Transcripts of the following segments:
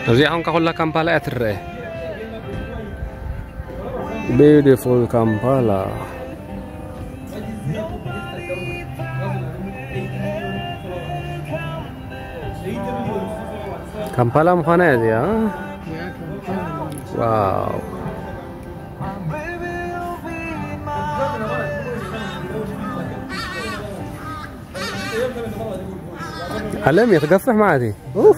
እዚኣ ኸዓ ኩላ ካምፓላ እያ ትረአ። Beautiful Kampala. ካምፓላ ምዃና እያ እዚኣ። ዋው። ዓለም እየ ክገፍሕ ማለት እዩ። ኡፍ።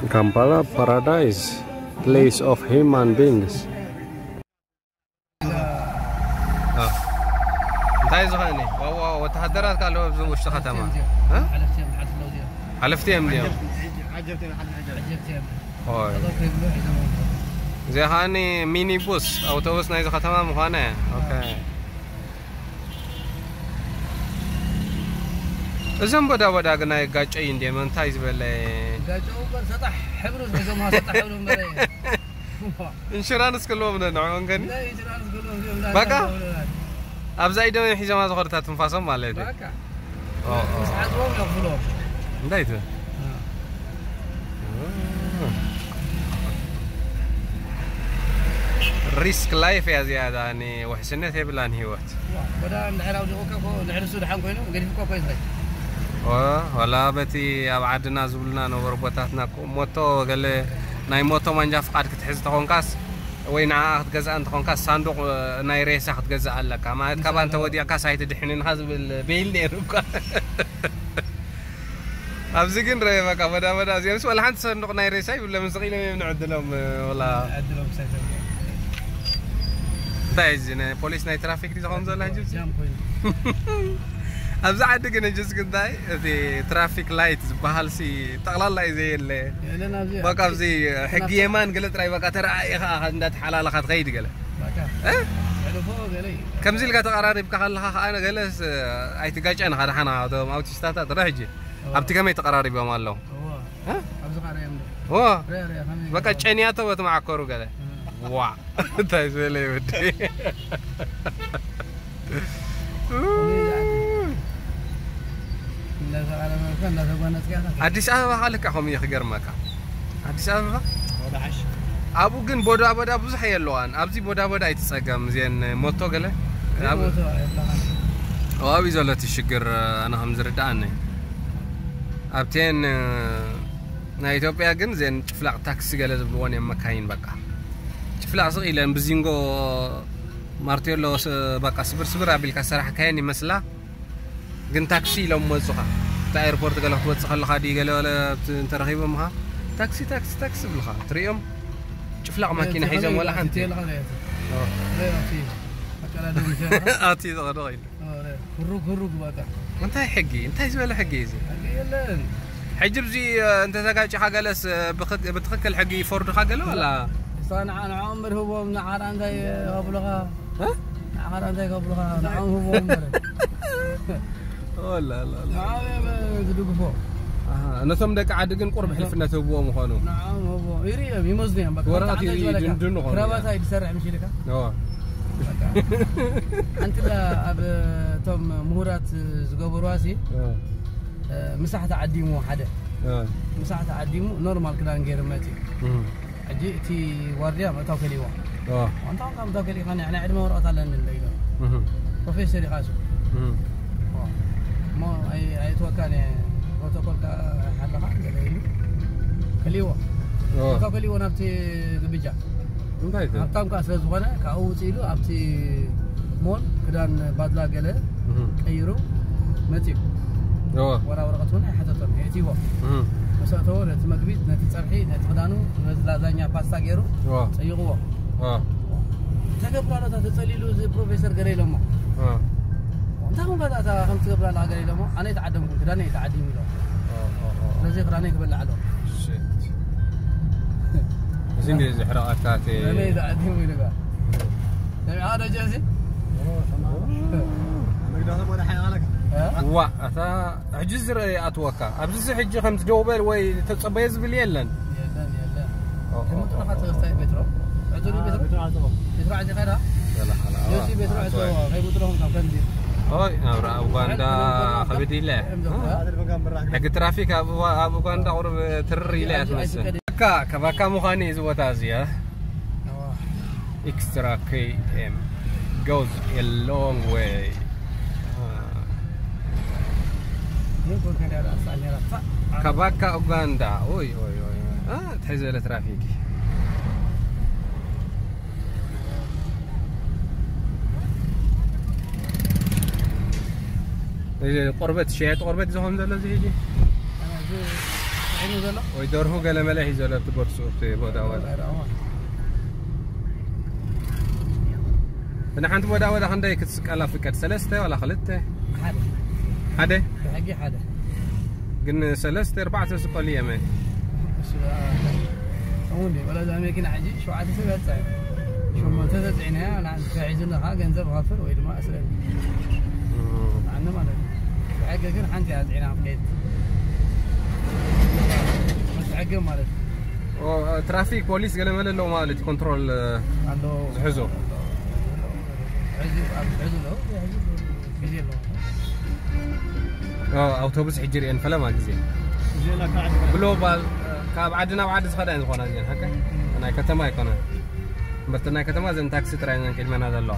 Kampala paradise, place of human beings. እንታይ ዝኾነ ዋዋ ወተሃደራት ካለ ኣብዚ ውሽጢ ከተማ። ሓለፍቲ እዮም ድዮም? እዚኣ ኸዓኒ ሚኒቡስ ኣውቶቡስ ናይዚ ከተማ ምዃነ። ኦኬ። እዞም ቦዳ ቦዳ ግን ኣይጋጨዩ እንድዮም፣ እንታይ ዝበለ? ጋጨው እምበር ሰጣሕ ሕብሩ ዝገማ ሰጣሕ ሕብሩ እምበር። ኢንሹራንስ ክህልዎም ዶ ንዕኦም ግን? እንታይ ኢንሹራንስ ክህልዎም እዮም? በቃ። እንዳተባብዑ። ኣብዛ ኢዶም እዮም ሒዞማ ዝኸዱ እታ ትንፋሶም ማለት እዩ። በቃ። ኦ፣ ኦ። ምስ ዓጽዎም የኽፍልዎም። እንታይ ትብል? እ። ሪስክ ላይፍ እያ እዚኣ፣ ዳኒ ውሕስነት የብላን ህይወት። ዋ፣ ወዳ እንድሕር ኣውዲቑካ እኮ፣ እንድሕር እሱ ደሓን ኮይኑ፣ ገዲፉካ እኮ እዩ ዝኸይድ። ኦ፣ ዋላ በቲ ኣብ ዓድና ዝብሉና ነበሩ ቦታትና እኮ፣ ሞቶ ገለ ናይ ሞቶ ማንጃ ፍቓድ ክትሕዝ ተኾንካስ፣ ወይ ንዓኣ ክትገዝኣ እንተኾንካስ፣ ሳንዱቕ ናይ ሬሳ ክትገዝእ ኣለካ። ማለት፣ ካብኣ እንተወዲቕካስ ኣይትድሕንን ኢኻ ዝብል ቤይል ነይሩ እኳ። ኣብዚ ግን ረ-፣ በቃ፣ በዳ በዳ፣ እዚኦምስ ዋላ ሓንቲ ሳንዱቕ ናይ ሬሳ ይብሎምን፣ ስቕ ኢሎም እዮም ንዕድሎም፣ ወላ። ዕድሎም ክሳይ ተብሎ። እንታይ እዚ ናይ ፖሊስ ናይ ትራፊክ ድዩ ዝኾን ዘሎ ሕጂ? ጃም ኮይኑ። ኣብዚ ዓዲ ግን ሕጂ እስኪ እንታይ፣ እቲ ትራፊክ ላይት ዝበሃል ሲ ጠቕላላ እዩ ዘየለ። የለን ኣብዚ በቃ፣ ዓዲ። ኣብዚ ሕጊ የማን ገለ ጥራይ በቃ ተረኣየ ኸዓ እንዳተሓላለኻ ትኸይድ ገለ። በቃ። እ? ሕልፎ ገለ እዩ። ከምዚ ኢልካ ተቐራሪብካ ከለኻ ኸዓ ገለስ ኣይትጋጨን ኢኻ፣ ደሓን ኢኻ፣ እቶም ኣውቲስታታት ጥራሕ ሕጂ። እዋ። ኣብቲ ከመይ ተቐራሪቦም ኣለዉ? እዋ። እ? ኣብዚ ኸዓ ርኣዮም ዶ? እዋ። ርኣ፣ ርኣ፣ ከመይ በቃ ይገብሩ? ጨንያቶ በቲ መዓኮሩ ገለ። እ። ዋ። እንታይ ዝበለ ይወዲ? ከመይ ይዓዲ? እንዳተቐራረብካ፣ እንዳተጓነጽካ ኢኻ። ኣዲስ ኣበባ ኸዓ ልክዕ ከምኡ እዩ ክገርመካ። ኣዲስ ኣበባ ወደ ሓሽ። ኣብኡ ግን ቦዳ ቦዳ ብዙሕ የለዋን። ኣብዚ ቦዳ ቦዳ ኣይትጸገም፣ እዚአን ሞቶ ገለ። እዚ ኣብ ሞቶ የብላኻን። ኣብኡ እዩ ዘሎ እቲ ሽግር፣ ኣነ ከም ዝርድኣኒ። ኣብተን ናይ ኢትዮጵያ ግን እዘን ጭፍላቕ ታክሲ ገለ ዝብልወን እየን መካይን በቃ። ጭፍላቕ ስቕ ኢለን ብዚንጎ ማርቴሎ ስ-፣ በቃ ስብር ስብር ኣቢልካ ዝሰራሕካየን ይመስላ። ግን ታክሲ ኢሎም መጹኻ። እቲ ኤርፖርት ገለ ክትወጽእ ከለኻ ድዩ ገለ ወለ ኣብቲ እንተረኺቦምኻ፣ ታክሲ፣ ታክሲ፣ ታክሲ ይብሉኻ። ትርእዮም ጭፍላቕ ማኪና ሒዞም ወላ ሓንቲ። ቴሌኻ ሪኣቶ። ኦ። ሪኣቶ። ኣቀዳድም ቴሌኻ። ኣቲ ዝኸዶ ኸይኑ። ኦ፣ ሪኣ። ሁሩግ፣ ሁሩግ በቃ። እንታይ ሕጊ? እንታይ ዝበለ ሕጊ እዩ እዚ? ሕጊ የለን። ሕጂ ብዚ፣ እ፣ እንተተጋጭኻ ገለስ፣ እ፣ ብክ-፣ ብትኽክል ሕጊ ይፈርዱኻ ገለ ወላ? እሳ ንዓ-፣ ንዕኦም እምበር ህቦም ንዓራ እንታይ ይኸፍሉኻ? እ? ንዓራ እንታይ ይኸፍሉኻ? ንዕኦም ህቦም እምበር። ኦላ፣ ላ፣ ላ። ንዓም እዮም ዝድግፎ። ኣሃ፣ ነቶም ደቂ ዓዲ ግን ቁሩብ ሕልፍነት ህብዎ ምዃኑ። ንዓም ህቦ። ይርእዮም፣ ይመዝኑ እዮም። በቃ፣ ወረቐት ከምቲ ዓዲ ዝበለ ይድንድኑ ኾኑ ክራባት እዮም። ኣይትሰርሕ ምሽ ኢልካ? እዎ። በቃ። ሓንቲ ላ ኣብ እቶም ምሁራት ዝገበሩዋ ሲ፣ እዎ። እ፣ ምሳሕ ተዓዲሙ ሓደ። እዎ። ምሳሕ ተዓዲሙ ኖርማል ክዳን ገይሩ መፂኡ። እህ። ሕጂ እቲ ዋርድያ ምእታው ከሊእዋ። ኦ። ኣንታ ኣንታ ምእታው ከሊእካ፣ ናይ ዕድመ ወረቐት ኣለኒ እንደ ኢሎ። እህ። ፕሮፌሰር ኢኻ እሱ። እህ። ኦ። እሞ ኣይ-፣ ኣይእትወካን እየ፣ ፕሮቶኮል ከ-፣ ሓለኻ ገለ ኢሉ። ከሊእዎ። ኦ። ምእታው ከሊእዎ ናብቲ ግብጃ። እንታይ እቲ? ሃብታም ከኣ ስለ ዝኾነ፣ ካብኡ ውፅእ ኢሉ ኣብቲ ሞል ክዳን ባድላ ገለ እህ። ቀይሩ መፂኡ። እዎ። ወላ ወረቐት እውን ኣይሓተቶን፣ የእትይዎ። እህ። ምስ ኣእተዎ ነቲ መግቢ፣ ነቲ ፀብሒ፣ ነቲ ክዳኑ፣ ነዚ ላዛኛ ፓስታ ገይሩ እዎ። ፀይቕዎ። እዎ። ተገብራ ኣሎ፣ እታ ተፀሊሉ እዚ ፕሮፌሰር ገለ ኢሎሞ። እዎ። እንታይ ኾንካ እታ ከም ትገብራ ኣለኻ ገለ ኢሎሞ፣ ኣነ ኣይተዓደምኩን፣ ክዳነይ እዩ ተዓዲሙ ኢሎም። እዎ፣ እዎ፣ እዎ። ስለዚ ክዳነይ ክበልዕ ኣለዎ። ሽት። እዚ እንደ ዝሕረቐካ እቲ ክዳነይ ተዓዲሙ ኢሉ በቃ። ሰሚዕኻ ዶ ጀርሲ? እዎ፣ ሰማዕኩ። መግዳቶም ወደ ሓይ ኣለካ። ዋ ኣታ ሕጂ ዝረአ ይኣትወካ ኣብዚ ሕጂ ከምዚ ደው በል ወይ ተጸበየ ዝብል የለን። የለን የለን። ከምጥና ካተገስታይ ቤትሮ ዕቱሪ ቤትሮ ቤትሮ ዓዲ ካዳ ዮሲ ቤትሮ ዕቶ ከይምጥለኹም ካብ ከምዚ ኦይ ናብራ ኣብ ኡጋንዳ ከበድ ኢለ ሕጊ ትራፊክ ኣብ ኡጋንዳ ቁርብ ትርር ኢለ እያ ትመስል። እካ ከባካ ምዃኑ እዩ እዚ ቦታ እዚ። Extra K M goes a long way. Kabaka Uganda. Oi, oi, oi. Ah, ትሕዘለ ትራፊክ። ቆርበት ሸያጥ ቆርበት ዝኸውን ዘሎ እዚ ሕጂ ወይ ደርሁ ገለመለ ሂ ዘሎ እቲ ቦርሱ እቲ ቦዳ ወዳ ብንሓንቲ ወዳ ወዳ ክንደይ ክትስቀላ ፍቀድ ሰለስተ ዋላ ክልተ ሓደ ሓደ ብሕጊ ሓደ ግን ሰለስተ ኣርባዕተ ስቀሉ የመ እሱ እውን ወላ እዛ መኪና ሕጂ ሸውዓተ ሰብ ያፃ ሸሞንተ ተፅዒና ንዓን ተሒዙና ከዓ ገንዘብ ኸፍል ወይ ድማ እስረ ኣነ ማለት እዩ ብሕጊ ግን ሓንቲ እያ ፅዒና ክትከይድ ሕጊ ማለት እዩ ትራፊክ ፖሊስ ገለመለ ኣለዎ ማለት እዩ ኮንትሮል ኣለዎ ዝሕዞ ኣውቶቡስ ሕጂ ርኤን ፈለማ ግዜ ግሎባል ካብ ዓዲ ናብ ዓዲ ዝኸዳ እየን ዝኾና እዚን ሓቀ ናይ ከተማ ኣይኮነ እምበርቲ ናይ ከተማ ዘን ታክሲ ጥራይ ዘን ቅድመና ዘለዋ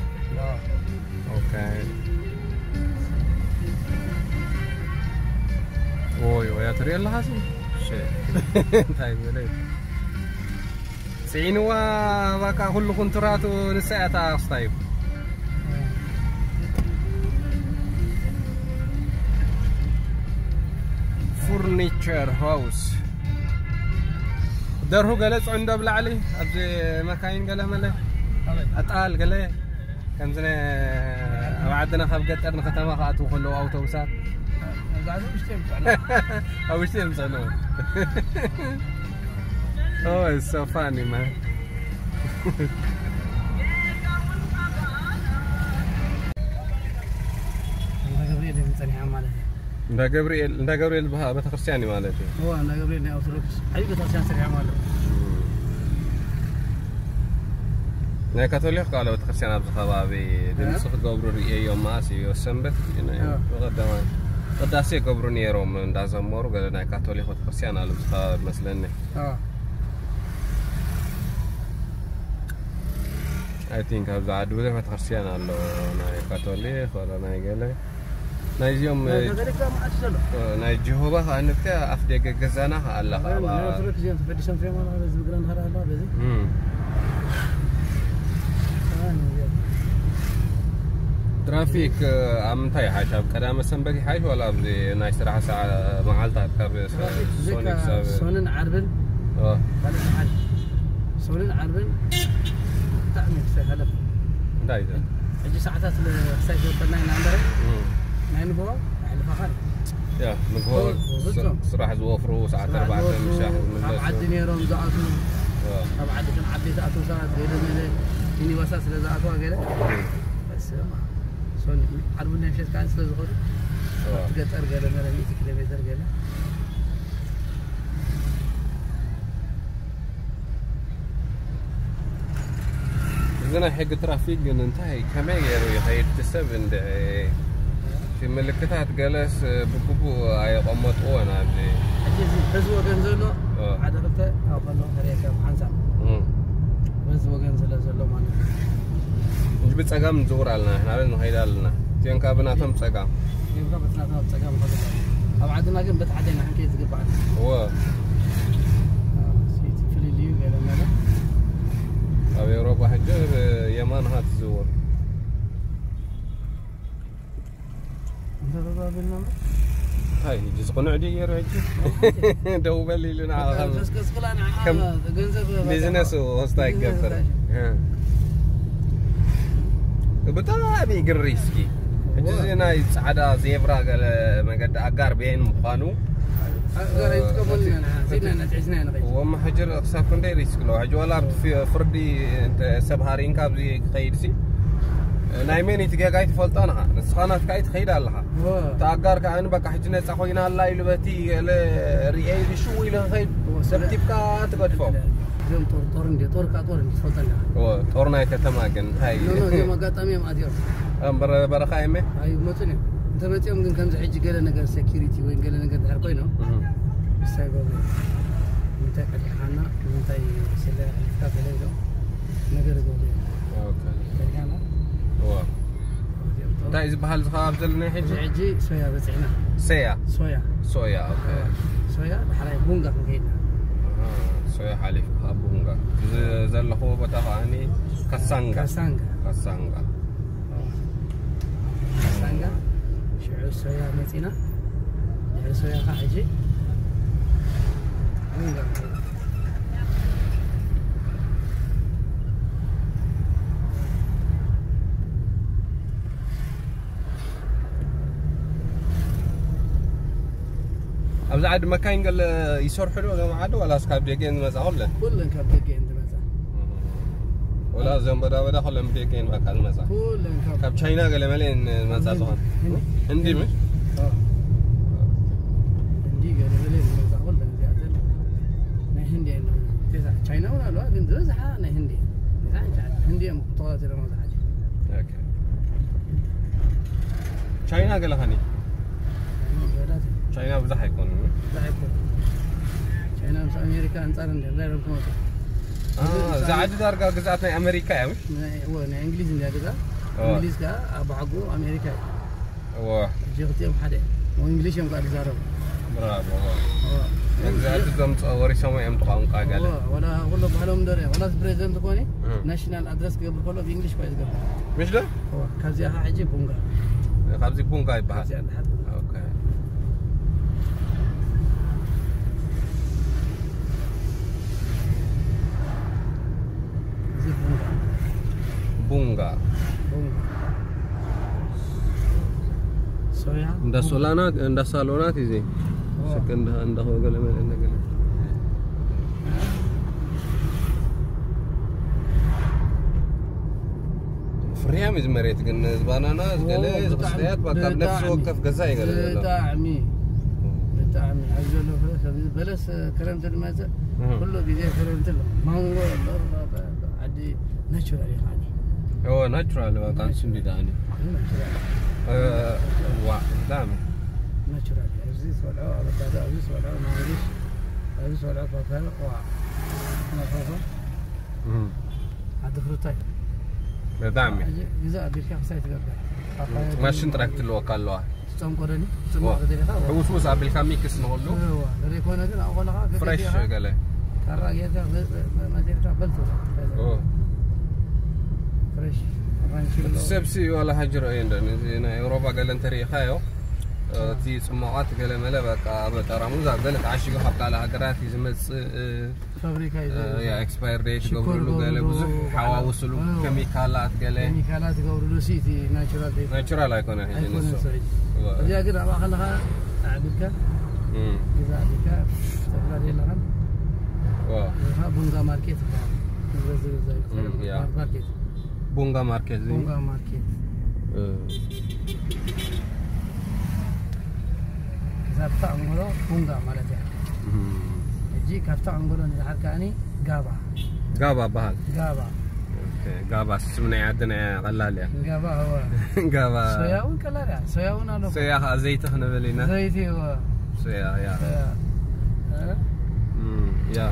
ኦይ ኦያ ትሪኦ ኣለኻ እንታይ በለ ፅዒንዋ ባካ ኩሉ ኩንትራቱ ንሳ እያ ተኣኽስታ እዩ furniture house ደርሁ ገለ ፅዕንዶ ብላዕሊ ኣብዚ መካይን ገለ መለ ኣጣል ገለ ከምዚ ኣብ ዓድና ካብ ገጠር ንከተማ ክኣትዉ ከለዉ ኣውቶቡሳት ኣብ ውሽጢ የምፅዕሉ Oh, it's so funny, man. እንዳ ገብርኤል እንዳ ገብርኤል ዝበሃል ቤተክርስትያን እዩ ማለት እዩ። እዋ እንዳ ገብርኤል ናይ ኦርቶዶክስ ዓብዪ ቤተክርስትያን ሰሪሖም ኣለዉ። ናይ ካቶሊክ ከዓ ቤተክርስትያን ኣብዚ ከባቢ ድምፂ ክገብሩ ርእየዮም መዓስ እዩ ሰንበት ብቀዳማይ ቅዳሴ ይገብሩ ነይሮም እንዳዘመሩ ገለ ናይ ካቶሊክ ቤተክርስትያን ኣሎ ኣብዚ ከባቢ መስለኒ። I think ኣብዚ ዓዲ ብዙሕ ቤተክርስትያን ኣሎ ናይ ካቶሊክ ወላ ናይ ገለ ናይዚኦም ናይ ጀሆባ ከዓ ንብከ ኣፍ ደገ ገዛና ከዓ ኣላ ከዓ ትራፊክ ኣብ ምንታይ ይሓይሽ ኣብ ቀዳመ ሰንበት ይሓይሽ ዋላ ኣብዚ ናይ ስራሕ ሰዓ መዓልታት ካብ ሶኒ ክሳብ ሶንን ዓርብን ካልእ ይሓይሽ ሶንን ዓርብን ብጣዕሚ ክሳይ ሓለፍ እንታይ እዩ ሕጂ ሰዓታት ክሳይ ዝበልና ኢና እምበር ናይ ንግሆ ኣሕልፋኻን ንግሆ ስራሕ ዝወፍሩ ሰዓት ኣርባዕተ ምሻሕ ዝምለሱ ዓዲ ነይሮም ዝኣትዉ ካብ ዓዲ ከም ዓበይቲ ኣቶሳት ገለ መለ ሚኒባሳት ስለ ዝኣትዋ ገለ ዓርቢ ናይ ምሸት ከዓ ስለ ዝኸዱ ኣብቲ ገጠር ገለ መለ ሚእቲ ኪሎ ሜትር ገለ እዚ ናይ ሕጊ ትራፊክ ግን እንታይ ከመይ ገይሩ ይኸይድ እቲ ሰብ እንድዒ እቲ ምልክታት ገለስ ብግቡእ ኣየቐመጥዎን ኣብዚ ሕጂ እዚ በዚ ወገን ዘሎ ሓደ ክልተ ካብ ከሎ ከርእየካ ሓንሳብ በዚ ወገን ስለ ዘሎ ማለት እዩ እንጂ ብፀጋም ንዝውር ኣለና ናበይ ንኸይድ ኣለና እዚኦም ካብ ናቶም ፀጋም ጌርካ በቲ ናትና ኣብ ፀጋም ከሎ ኣብ ዓድና ግን በቲ ሓደ ኢና ክንከይድ ዝግባኣና እወ እቲ ፍልልዩ ገለ መለ ኣብ ኤውሮጳ ሕጂ የማን ሃ ትዝውር እንታይ ተዛቢልና እንታይ ሕጂ ዝቕኑዕ ድዩ ገይሩ ሕጂ ደው በል ኢሉ ንዓኻ ከም ከም ገንዘብ ከም ቢዝነስ ወስታ ይገብር ብጣዕሚ ግን ሪስኪ ሕጂ እዚ ናይ ፃዕዳ ዜብራ ገለ መገዲ ኣጋር ቤን ምዃኑ ወማ ሕጂ ክሳብ ክንደይ ሪስክ ኣለዎ ሕጂ ዋላ ኣብቲ ፍርዲ ሰብ ሃሪንካ ኣብዚ ክኸይድ ሲ ናይ መን እቲ ጌጋ ኣይትፈልጦ ንኻ። ንስኻ ናትካ ኣይትኸይድ ኣለኻ። እታ ኣጋር ከኣ በቃ ሕጂ ነጻ ኮይና ኣላ ኢሉ በቲ ገለ ርእየ ኢሉ ሽው ኢሉ ክኸይድ ደብቲብካ ትገድፎ። እዞም ጦር፣ ጦር እንዲ፣ ጦር ከኣ ጦር እንዲ ትፈልጦ ኣለኻ። እወ፣ ጦር ናይ ከተማ ግን እንታይ? ኖ፣ ኖ፣ እዚኦም ኣጋጣሚ እዮም ኣትዮም። እምበር በረኻ እየመ? ኣይመጹን እዮም። እንተመጺኦም ግን ከምዚ ሕጂ ገለ ነገር ሴኪሪቲ ወይ ገለ ነገር ድሕር ኮይኖም፣ እህ። ምሳይ ገብሩ፣ ንምንታይ ቀዲሕኻና? ንምንታይ ስለ ኣሕሊፍካ ገለ ኢሎም ነገር ይገብሩ እዮም። ኦኬ። ቀዲሕኻና? እዋ። እዚኦም ጦር እንታይ ዝበሃል ዝኸባብ ዘለና ሕጂ? እዚ ሕጂ ሶያ በጺሕና። ሰያ? ሶያ። ሶያ፣ ኦኬ። ሶያ፣ ዳሕራይ ቡንጋ ክንከይድና። ኣሃ፣ ሶያ ሓሊፉ ከዓ ቡንጋ። እዚ ዘለኽዎ ቦታ ከኣኒ ካሳንጋ። ካሳንጋ። ካሳንጋ። ካሳንጋ፣ ሽዑ ሶያ መጺና። ድሕሪ ሶያ ከዓ ሕጂ ቡንጋ። ኣብዚ ዓዲ መካይን ገለ ይሰርሑ ዶ እዞም ዓዲ፣ ዋላስ ካብ ደገ ዝመጻ ኩለን? ኩለን ካብ ደገ እየን ዝመጻ። ወላ እዞም በዳ በዳ ኩለን ብደገ እየን በቃ ዝመጻ። ኩለን ካብ ካብ ቻይና ገለ መለ እየን ዝመጻ ካብ ዝኾን? ህንዲ። ህንዲ ምን? ኣዎ። ህንዲ ገለ መለ እየን ዝመጻ ኩለን እዚኣተን። ናይ ህንዲ እየን። ቻይና እውን ኣለዋ፣ ግን ዝበዝሓ ናይ ህንዲ እየን። ዝበዝሓ ህንዲ እዮም ተኸታቲሎም ኣብዚ ዓዲ። ኦኬ። ቻይና ገለ ኸኒ? ቻይና ብዙሕ ኣይኮኑን። ብዙሕ ኣይኮኑን። ቻይና ምስ ኣሜሪካ ኣንጻር እንደ ዳይረም ክመጡ። አ፣ እዛ ዓዲ ዳርጋ ግዝኣት ናይ ኣሜሪካ እያ፣ ምሽ? ናይ፣ እወ፣ ናይ እንግሊዝ እንድያ ግዝኣት። እወ። እንግሊዝ ከኣ ኣብ ዓጉ ኣሜሪካ እዩ። እወ። ሕጂ ክልቲኦም ሓደ እዮም። እንግሊሽ እዮም ከኣ ዝዛረቡ። ብራቮ፣ እወ። እወ። መግዛእቲ ዘምጽኦ ወሪሶም እዮም እቲ ቋንቋ ገለ። እወ፣ ወላ ኩሎም ባህሎም እንደርያ። ወላ ፕሬዚደንት ኮነ እም። ናሽናል ኣድረስ ክገብር ከሎ ብእንግሊሽ እኳ እዩ ዝገብር። ምሽ ዶ? እወ፣ ካብዚኣ ኸዓ ሕጂ ቡንጋ። ካብዚ ቡንጋ ይበሃል። ካብዚኣ እንድሓር ቡንጋ። ኦኬ። እዚ ቡንጋ። ቡንጋ። ቡንጋ። ሶያ። እንዳ ሶላና፣ እንዳ ሳሎናት እዩ እዚ። እወ። ስክ እንዳ፣ እንዳ ገለ መለ እንዳ ገለ። ፍርያም እዩ እዚ መሬት ግን፣ እዚ ባናና፣ እዚ ገለ፣ እወ፣ እዚ ብጣዕሚ፣ ክስተያት፣ በቃ፣ ኣብ ነፍሲ ብጣዕሚ፣ ወከፍ ገዛ እዩ ገለ ዘሎ። ብጣዕሚ፣ ብጣዕሚ። ኣብ ዘሎ ፍረ፣ ከምዚ በለስ፣ ክረምቲ ዝመጽእ፣ እህ። ኩሉ ግዜ ክረምቲ ኣሎ። ማንጎ ኣሎ፣ ዓዲ ናቹራል እዩ፣ ከዓኒ። እወ፣ ናቹራል፣ በቃ፣ ናቹራል። ንሱ እንዲ ደኣኒ። ናቹራል። እ፣ ዋ፣ ብጣዕሚ። ናቹራል። ኣብዚ ዝበልዖ ኣቮካዶ፣ ኣብዚ ዝበልዖ ማንጉስ፣ ኣብዚ ዝበልዖ ፓፓዮ፣ ዋ። ናፋፋ። እህ። ዓዲ ፍሩታይ። ብጣዕሚ። ሕጂ ግዛ ኣቢልካ ክሳይ ትገብር። ፓፓዮ ማሽን ጥራይ ክትልወካ ኣለዋ። ትጨምቆ ደኒ፣ ትጨምቆ ዋ። ደሊኻ፣ ዋ። ሕውስ ውስ ኣቢልካ ሚክስ ንኸሉ። እዋ፣ ዘይኮነ ግን ኣብኡ ከለኻ ገለ ፍሬሽ ጌርካ፣ ገለ። ካራ ጌርካ፣ መ-፣ መ-፣ መ-፣ ጌርካ በልቶ። ኦ። ፍሬሽ ኣራንሺ እቲ ኣሎ። ሰብሲ ዋላ ሃጅሮ እየ እንደ፣ ነዚ ናይ ኤውሮጳ ገለ እንተሪኢኻዮ፣ እ፣ እቲ ጽማቓት ገለ መለ በቃ ኣብ ጠራሙዝ ኣብ ገለ ተዓሺጉ ካብ ካልእ ሃገራት እዩ ዝመጽእ፣ እ፣ ፋብሪካ እዩ እ፣ ዘርኢ። ያ፣ ኤክስፓየር ዴት ሽኮር ይገብርሉ፣ ገለ ገብርሉ፣ ብዙሕ ባዕሎም። ሓዋውስሉ፣ እ፣ ኬሚካላት ገለ። ኬሚካላት ይገብርሉ፣ ሲ፣ እቲ ናቹራል ዴት። ናቹራል ኣይኮነን፣ ሕጂ ኣይኮነን ንሱ። ሰው። እዋ። እዚኣ ግን ኣብኣ ከለኻ ኣዕቢልካ፣ እም። ገዛ ኣቢልካ፣ ዝተፈላለዩ ኣለኻን። እዋ። እዚኻ ቡንጋ ማርኬት ይበሃል። ንብረት ዝገዛዩ እም፣ ያ። ማርኬት። ቡንጋ ማርኬት እዚ። ቡንጋ ማርኬት። እ። ካብታ ኣንጎሎ ቡንጋ ማለት እያ። እም። ሕጂ ካብታ ኣንጎሎ ንዝሓር ከኣኒ ጋባ። ጋባ በሃል። ጋባ። ኦኬ፣ ጋባ ስም ናይ ዓድና እያ፣ ቀላል እያ። ጋባ፣ እወ። ጋባ። ሶያ እውን ቀላል እያ። ሶያ እውን ኣሎ። ሶያ ኸዓ ዘይቲ ክንብል ኢና። ዘይቲ፣ እወ። ሶያ፣ ያ። ሶያ። እ? እም፣ ያ።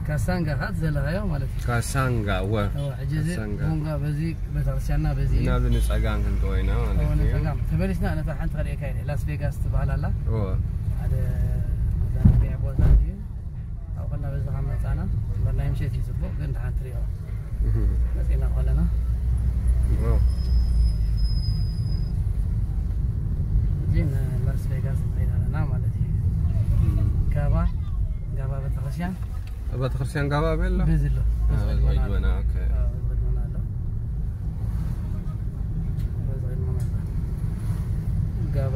ካሳንጋ ኻት ዘለኻዮ ማለት እዩ። ካሳንጋ፣ ወ። እወ፣ ሕጂ እዚ ካሳንጋ። ቡንጋ በዚ ቤተክርስትያንና በዚ ኢና ብንጸጋም ክንተወ ኢና ማለት እወ፣ እዩ። ንጸጋም። ተመሊስና ነታ ሓንቲ ከርእየካ ኢለ። ላስ ቬጋስ ትበሃል ኣላ። እወ። ሓደ መዘናግዒ ቦታ እዩ። ኣብ ከና በዚ ካብ መጻና፣ እምበር ናይ ምሸት እዩ ጽቡቕ፣ ግን ደሓን ትሪኦ። እህ። መጺና ከለና። እወ። እዚ ንላስ ቬጋስ ንኸይድ ኣለና ማለት እዩ። እም። ጋባ፣ ጋባ ቤተክርስትያን። ኣብ ቤተክርስትያን ጋባ ኣበይ ኣሎ? በዚ ኣሎ። አ፣ በዚ በዚ ቅድመና ኣሎ። ቅድመና፣ ኦኬ። አ፣ በዚ ቅድመና ኣሎ። በዚ ቅድመና ኣሎ። ጋባ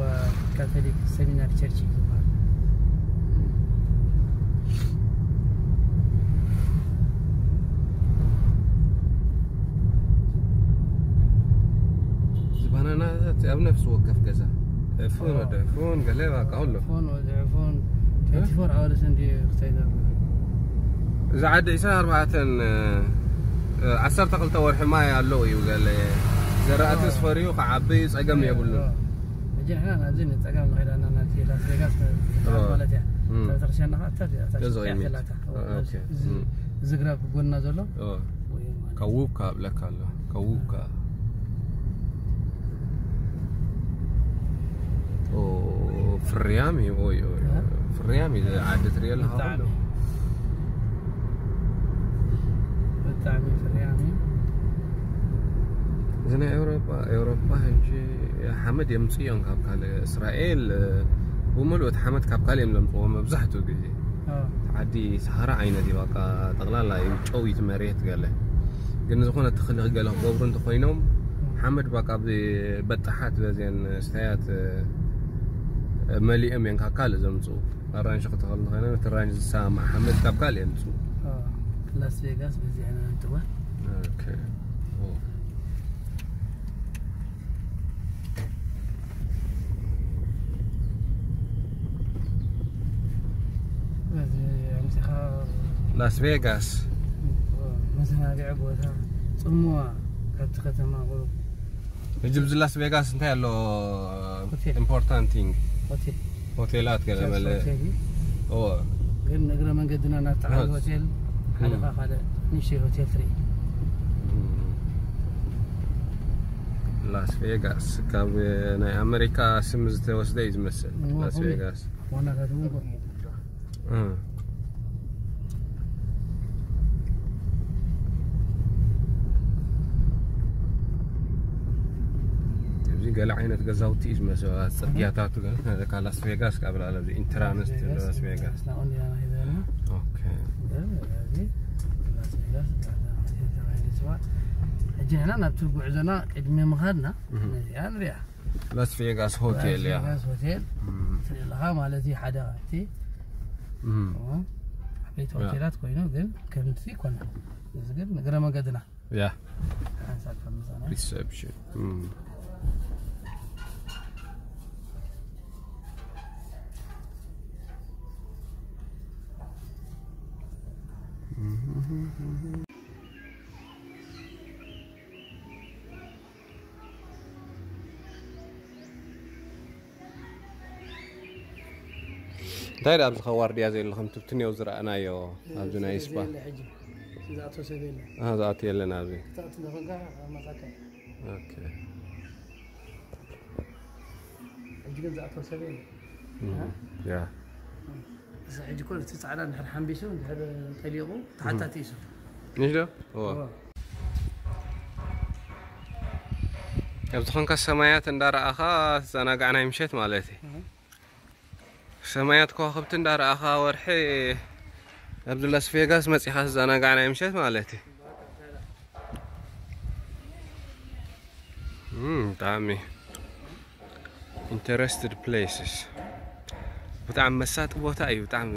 ካቶሊክ ሰሚናሪ ቸርች እዩ ዝበሃል። ኣብ ነፍሲ ወከፍ ገዛ ፎን ወደ ፎን ገለ በቃ ሁሉ ፎን ወደ ፎን ትዌንቲ ፎር ኣወርስ እንዲ ክሳይዳ። እዚ ዓዲ ዕስራን ኣርባዕተን ዓሰርተ ክልተ ወርሒ ማይ ኣለዉ እዩ። ገለ ዘራእቲ ዝፈርዩ ክዓቢ ጸገም የብሉ። ሕጂ ንሕና ናብዚ ንጸጋም ንኸይዳና ናብቲ ላስ ቬጋስ ማለት እያ። ቤተክርስትያን ናኻ እታ ገዛ እዩ። ዝግራ ብጎና ዘሎ ከውካ ኣብለካ ኣሎ። ከውካ ፍርያም እዩ። ፍርያም እዩ። ዓዲ ትሪኦ ኣለካ። ብጣዕሚ ፍርያም እዩ። እዚ ናይ ኤውሮጳ ኤውሮጳ ሕጂ ሓመድ የምፅእዮም ካብ ካልእ። እስራኤል ብምሉእ እቲ ሓመድ ካብ ካልእ እዮም ዘምፅዎ መብዛሕትኡ ግዜ። ዓዲ ሰሃራ ዓይነት እዩ። በቃ ጠቕላላ እዩ ጨዊት መሬት ገለ። ግን ዝኾነ ተኽሊ ገለ ክገብሩ እንተኾይኖም ሓመድ በቃ ብበጣሓት በዚአን ስታያት መሊኦም እዮም ካብ ካልእ ዘምፅኡ። ኣራንሺ ክተኽል እንተኾይኖም እቲ ኣራንሺ ዝሰማማዕ ሓመድ ካብ ካልእ የምፅኡ። ላስ ቬጋስ በዚ ዓይነት ጥዋ ላስ ቬጋስ መዘናግዒ ቦታ ጽምዋ ካብቲ ከተማ ቁሩብ። ሕጂ ብዚ ላስ ቬጋስ እንታይ ኣሎ? ኢምፖርታንት ቲንግ ሆቴል ሆቴላት ገለ መለ። ግን እግረ መንገድና ናብ ጣዕሚ ሆቴል ሓደ ካ ካልእ ንእሽተይ ሆቴል ትርኢ። ላስ ቬጋስ ካብ ናይ ኣመሪካ ስም ዝተወስደ እዩ ዝመስል። ላስ ቬጋስ ዋናታት እውን ኣብዚ ገለ ዓይነት ገዛውቲ እዩ ዝመስል። ጽርግያታቱ ገለ ካብ ላስ ቬጋስ ካብ ላለ ኢንትራንስ ላስ ቬጋስ። ሕጂ ንሕና ናብቲ ጉዕዞና ቅድሚ ምኻድና ነዚኣ ንሪኣ። ላስ ቬጋስ ሆቴል እያ። ላስ ቬጋስ ሆቴል ትርኢ ኣለኻ ማለት እዩ። ሓደ ካብቲ ዓበይቲ ሆቴላት ኮይኑ ግን ከምቲ ይኮነ። እዚ ግን እግረ መንገድና ያ ሓንሳብ ከም ምሳና ሪሰፕሽን እንታይ ደኣ ኣብዚ ኸ ዋርድያ ዘይብሉ ከም ትብትንዮ ዝረኣናዮ ኣብዚ ናይ ስፓ? ዝኣቶ ሰብ የለን። ኣሃ፣ ዝኣቱ የለን ኣብዚ። ክትኣቱ እንተኾንካ ኣብ መኻከል። ኦኬ። ሕጂ ግን ዝኣቶ ሰብ የለን። እም፣ ያ። እዚ ሕጂ እኮ እቲ ጻዕዳ እንድሕር ሓምቢሱ፣ እንድሕር ጠሊቑ፣ ተሓታቲ እዩ። ንሽ ዶ? እዎ። እዎ። ኣብዚ ኾንካ ሰማያት እንዳረኣኻ ትዘናጋዕ ናይ ምሸት ማለት እዩ። እህ። ሰማያት ከዋኽብቲ እንዳረኣኻ ወርሒ ኣብዚ ላስ ቬጋስ መጺኻ ትዘናጋዕ ናይ ምሸት ማለት እዩ። እም፣ ብጣዕሚ ኢንተረስትድ ፕሌስስ። ብጣዕሚ መሳጢ ቦታ እዩ፣ ብጣዕሚ።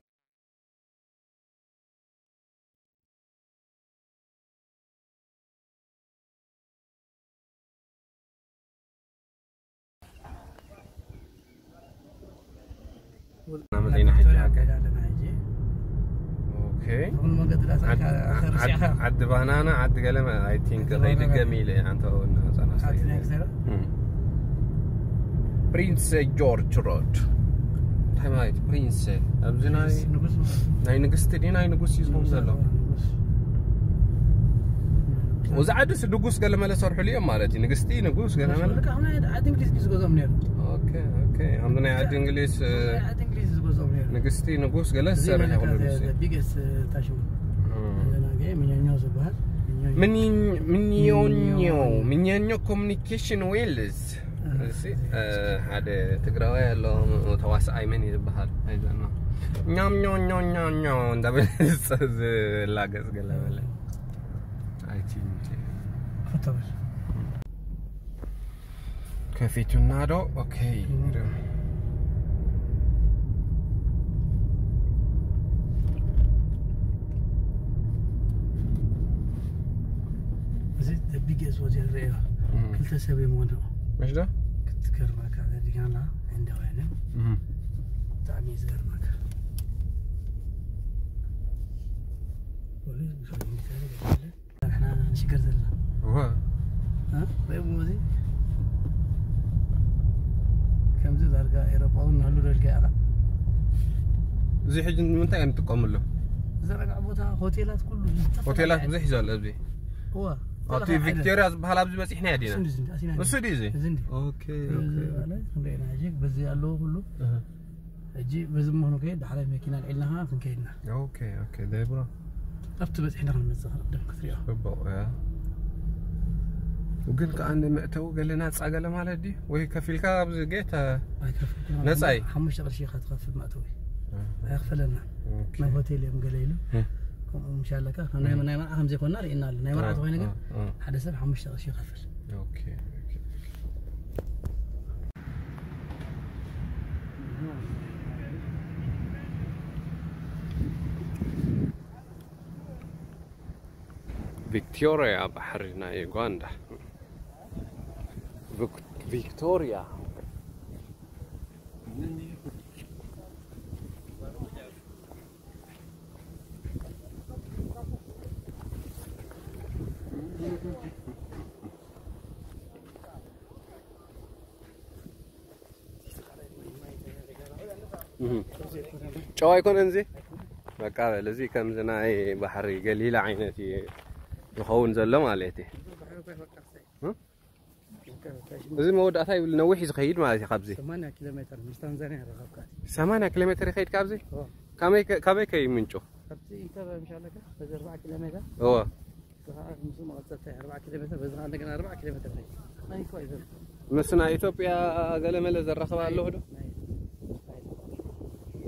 መጺና ሕጂ ሃገር። ኦኬ። ዓዲ ባናና፣ ዓዲ ገለመ፣ I think ከይድገም ኢለ፣ ኣንተ እውን ህፃን ኣስተይ። ፕሪንስ ጆርጅ ሮድ። እንታይ ማለት ፕሪንስ? ኣብዚ ናይ ንጉስ ማለት ናይ ንግስቲ ድዩ ናይ ንጉስ እዩ ዝኸውን ዘሎ? ንጉስ። እዚ ዓድስ ንጉስ ገለ መለ ሰርሕሉ እዮም ማለት እዩ። ንግስቲ፣ ንጉስ ገለ መለ። በቃ፣ ናይ ዓዲ እንግሊዝ እዩ ዝገዝኦም ነይሩ። ኦኬ፣ ኦኬ። ከምዚ ናይ ዓዲ እንግሊዝ፣ እ፣ ናይ ዓዲ እንግሊዝ እዩ ዝገዝኦም ነይሩ። ንግስቲ፣ ንጉስ ገለ እዚ ዝሰርሕ መለካ ይኹን ንጉስ እዩ። The biggest፣ እ፣ ታሽሙ። እም። ዘናገ ምኛኛው ዝበሃል። ምኛኛው። ምኒ-፣ ምኛኛው። ምኛኛው ኮሚኒኬሽን ዌልስ። እሺ፣ እ፣ ሓደ ትግራዋይ ኣሎ፣ ተዋሳኣይ መን እዩ ዝበሃል? ኣይዘና። ኛም ኛው ኛው ኛው ኛው እንዳበለ ዝላገጽ ገለ በለ። ኣይ ቲንክ። ክፍት በል። ከፊቱና ዶ? ኦኬ። እም። እዚ the biggest ሆቴል ርእዮ። እም። ክልተ ሰብ እዮም ወዲቑ። ምሽ ዶ? ገርማካ ዘዲጋና እንደወይነ እህ ብጣዕሚ እዩ ዝገርማካ። ፖሊስ ብሰው ሚኒስተር ይገኛለ። ንሕና ንሽገር ዘለና ወ እ? ወይ ሙዚ ከምዚ ዳርጋ ኤሮጳውን ንህሉ ደልካ ኢኻ። እዚ ሕጂ ንምንታይ እዮም ንጥቀምሉ? ዘረጋዕ ቦታ ሆቴላት ኩሉ ሆቴላት ብዙሕ ይዛሉ ኣብዚ እዋ ኣብቲ ቪክቶሪያ ዝበሃል ኣብዚ በፂሕና ኢና ዲና ስንዲ ስንዲ ኣሲና እሱ ድዩ እዚ ስንዲ ኦኬ ክንደና ሕጂ በዚ ኣለዎ ኩሉ ሕጂ በዚ ምዃኑ ከይድ ዳሕራይ መኪና ልዒልና ከዓ ክንከይድና ኦኬ ኦኬ ደብሮ ኣብቲ በፂሕና ክንመፅእ ክንቅድም ክትሪኦ ጽቡቕ እያ ግን ከዓ ንመእተዊ ገለ ናፃ ገለ ማለት ድዩ ወይ ከፊልካ ኣብዚ ጌት ኣይከፍልኩን ነፃ እዩ። ሓሙሽተ ቅርሺ ኢኻ ትኸፍል መእተዊ ኣይኽፈለና ናብ ሆቴል እዮም ገለ ኢሉ ከምኡ ምሻለካ ናይ ናይ መርዓ ከም ዘይኮና ርኢና ኣሎ ናይ መርዓ ተኮይነ ግን ሓደ ሰብ ሓሙሽተ ቅርሺ ይኸፍል ኦኬ ኦኬ ቪክቶሪያ ባሕሪ ናይ ዩጋንዳ ቪክ- ቪክቶሪያ ጨው ኣይኮነን እዚ በቃ በል እዚ ከምዚ ናይ ባሕሪ ገሊላ ዓይነት እዩ ዝኸውን ዘሎ ማለት እዩ እዚ መወዳእታ ይብል ነዊሕ እዩ ዝኸይድ ማለት እዩ ካብዚ ሰማንያ ኪሎ ሜትር ምስ ታንዛኒያ ረኸብካ ሰማንያ ኪሎ ሜትር ይኸይድ ካብዚ ካበይ ከ- ካበይ ከይምንጩ ካብቲ እንተ ምሻለካ በዚ ኣርባዓ ኪሎ ሜትር እወ እዚ ከዓ ምስ መቐፀልታ ኣርባዓ ኪሎ ሜትር በዚ ከዓ እንደገና ኣርባዓ ኪሎ ሜትር ኸይድ ናይ እኮ ይዘም ምስ ናይ ኢትዮጵያ ገለመለ ዘራኸባ ኣለዎ ዶ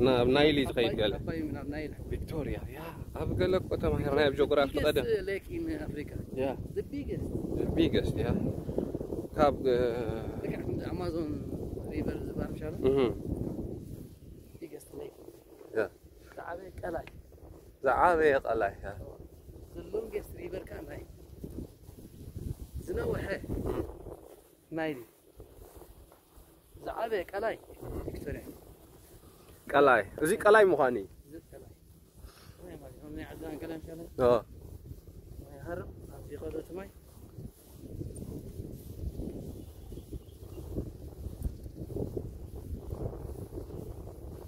ናብ ናይል እዩ ዝኸይድ ገለ ኣባይ ናብ ናይል ቪክቶሪያ ያ ኣብ ገለ እኮ ተማሂርና ኣብ ጆግራፊ ቀደም ሌክ ኢን ኣፍሪካ ያ the biggest ቢገስት ያ ካብ ልክዕ ከምዚ ኣማዞን ሪቨር ዝበሃል ምሻለ እህ biggest lake ያ ዝዓበየ ቀላይ ዝዓበየ ቀላይ ያ the longest river ከዓ ናይ ዝነውሐ ናይል ዝዓበየ ቀላይ ቪክቶሪያ ቀላይ እዚ ቀላይ ምዃኑ እዩ እዚ ቀላይ ናይ ማለት ነው ናይ ዓድና ቀላይ ምሻለ ኦ፣ ናይ ሃርም ኣብዚ ከዶ ትማይ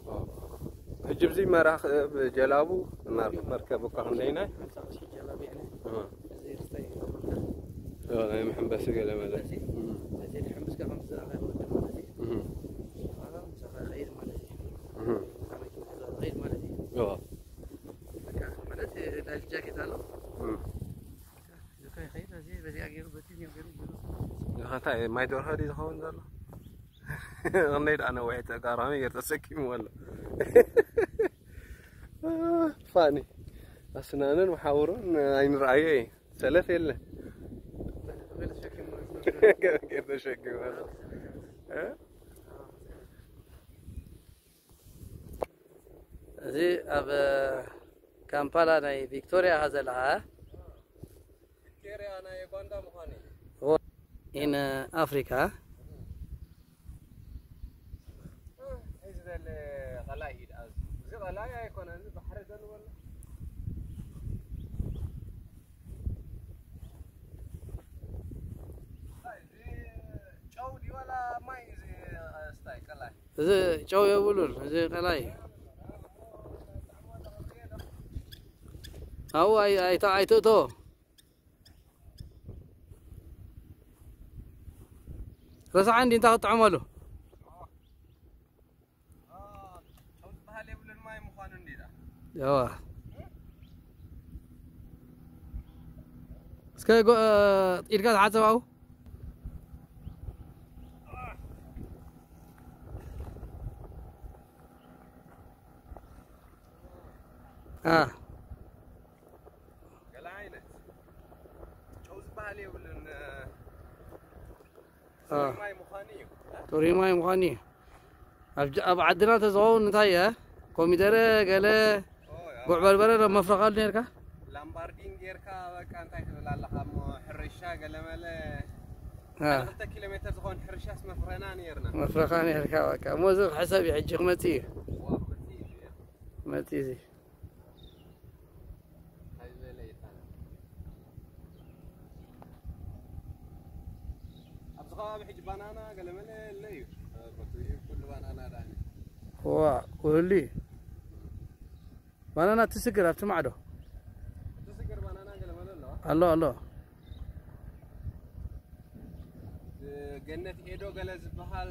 ኦ። ሕጂ ብዚ መራኽብ ጀላቡ መር- መርከብ እኳ ክንደይና ሓምሳ ቅርሺ ጀላብ ያለ ኦ፣ እዚ ርስታይ ኦ፣ ናይ መሐንበሲ ገለ መለ እዚ እዚ ሓምስ ጋር ከምዚ ዝኣኸለ ወዲ ማለት እዩ እህ፣ ዋላ ምሳኻ ኸይድ ማለት እዩ እህ፣ ካብ መኪና ሒዛ ኸይድ ማለት እዩ ኦ፣ በቃ ማለት ላይፍ ጃኬት ኣሎ እህ። እዚ ከይድ እዚ በዚኣ ገይሩ በቲ ገይሩ ገይሩ እንታይ ማይ ደርሆ ድዩ ዝኸውን ዘሎ? ክንደይ ደኣ ነዊሕ ተቃራሚ ገይሩ ተሰኪሙ ኣሎ። ፋኒ ኣስናንን መሓውሩን ኣይንረኣዮ እዩ። ሰለፍ የለ ገይሩ ተሸኪሙ ኣሎ። እ? እዚ ኣብ ካምፓላ ናይ ቪክቶሪያ ኢኻ ዘለኻ ቪክቶሪያ ናይ ዩጋንዳ ምዃኑ እዩ። ኢን ኣፍሪካ እዚ ዘለ ቀላይ እዩ ደኣ። እዚ ቀላይ ኣይኮነን፣ እዚ ባሕሪ ዘንበሎ። እዚ ጨው ድዩ ዋላ ማይ እዚ ስታይ ቀላይ? እዚ ጨው የብሉን። እዚ ቀላይ ኣብኡ ኣይ- ኣይተ- ኣይትእቶ ረስዓ እንዲ እንታይ ክጥዕመሉ ጨው ዝበሃል የብሉን ማይ ምዃኑ እንዲዳ። ያዋ እስከ ጎ- ኢድካ ተሓፀብ ኣብኡ አ ገለ ዓይነት ጨው ዝበሃል የብሉን። አ ማይ ምዃኑ እዩ። ጥሩይ ማይ ምዃኑ እዩ ኣብ ጀ- ኣብ ዓድና ተዝኸውን እንታይ እየ ኮሚደረ ገለ ጉዕ በርበረ ዶ መፍረኻሉ ነርካ ላምባርዲን ጌርካ በቃ እንታይ ትብል ኣለኻ እሞ ሕርሻ ገለመለ አ። ሓደ ክልተ ኪሎ ሜትር ዝኾን ሕርሻስ መፍረና ነይርና። መፍረኻ ነይርካ፣ በቃ። እሞ እዚ ክሕሰብ እዩ፣ ሕጂ ክመጽእ እዩ። ዋ፣ ክመጽእ እዩ። ክመጽእ እዩ እዚ። እንታይ ዝበለ ይባላል? ኣብዚ ከባቢ ሕጂ ባናና ገለመለ የለ እዩ። እ፣ በቱ እዩ ኩሉ ባናና ዳኒ። ዋ፣ ኩሉ እዩ። ባናና ትስግር ኣብቲ ማዕዶ። ትስግር ባናና ገለመለ ኣለዋ። ኣሎ፣ ኣሎ። ገነት ኤዶ ገለ ዝበሃል፣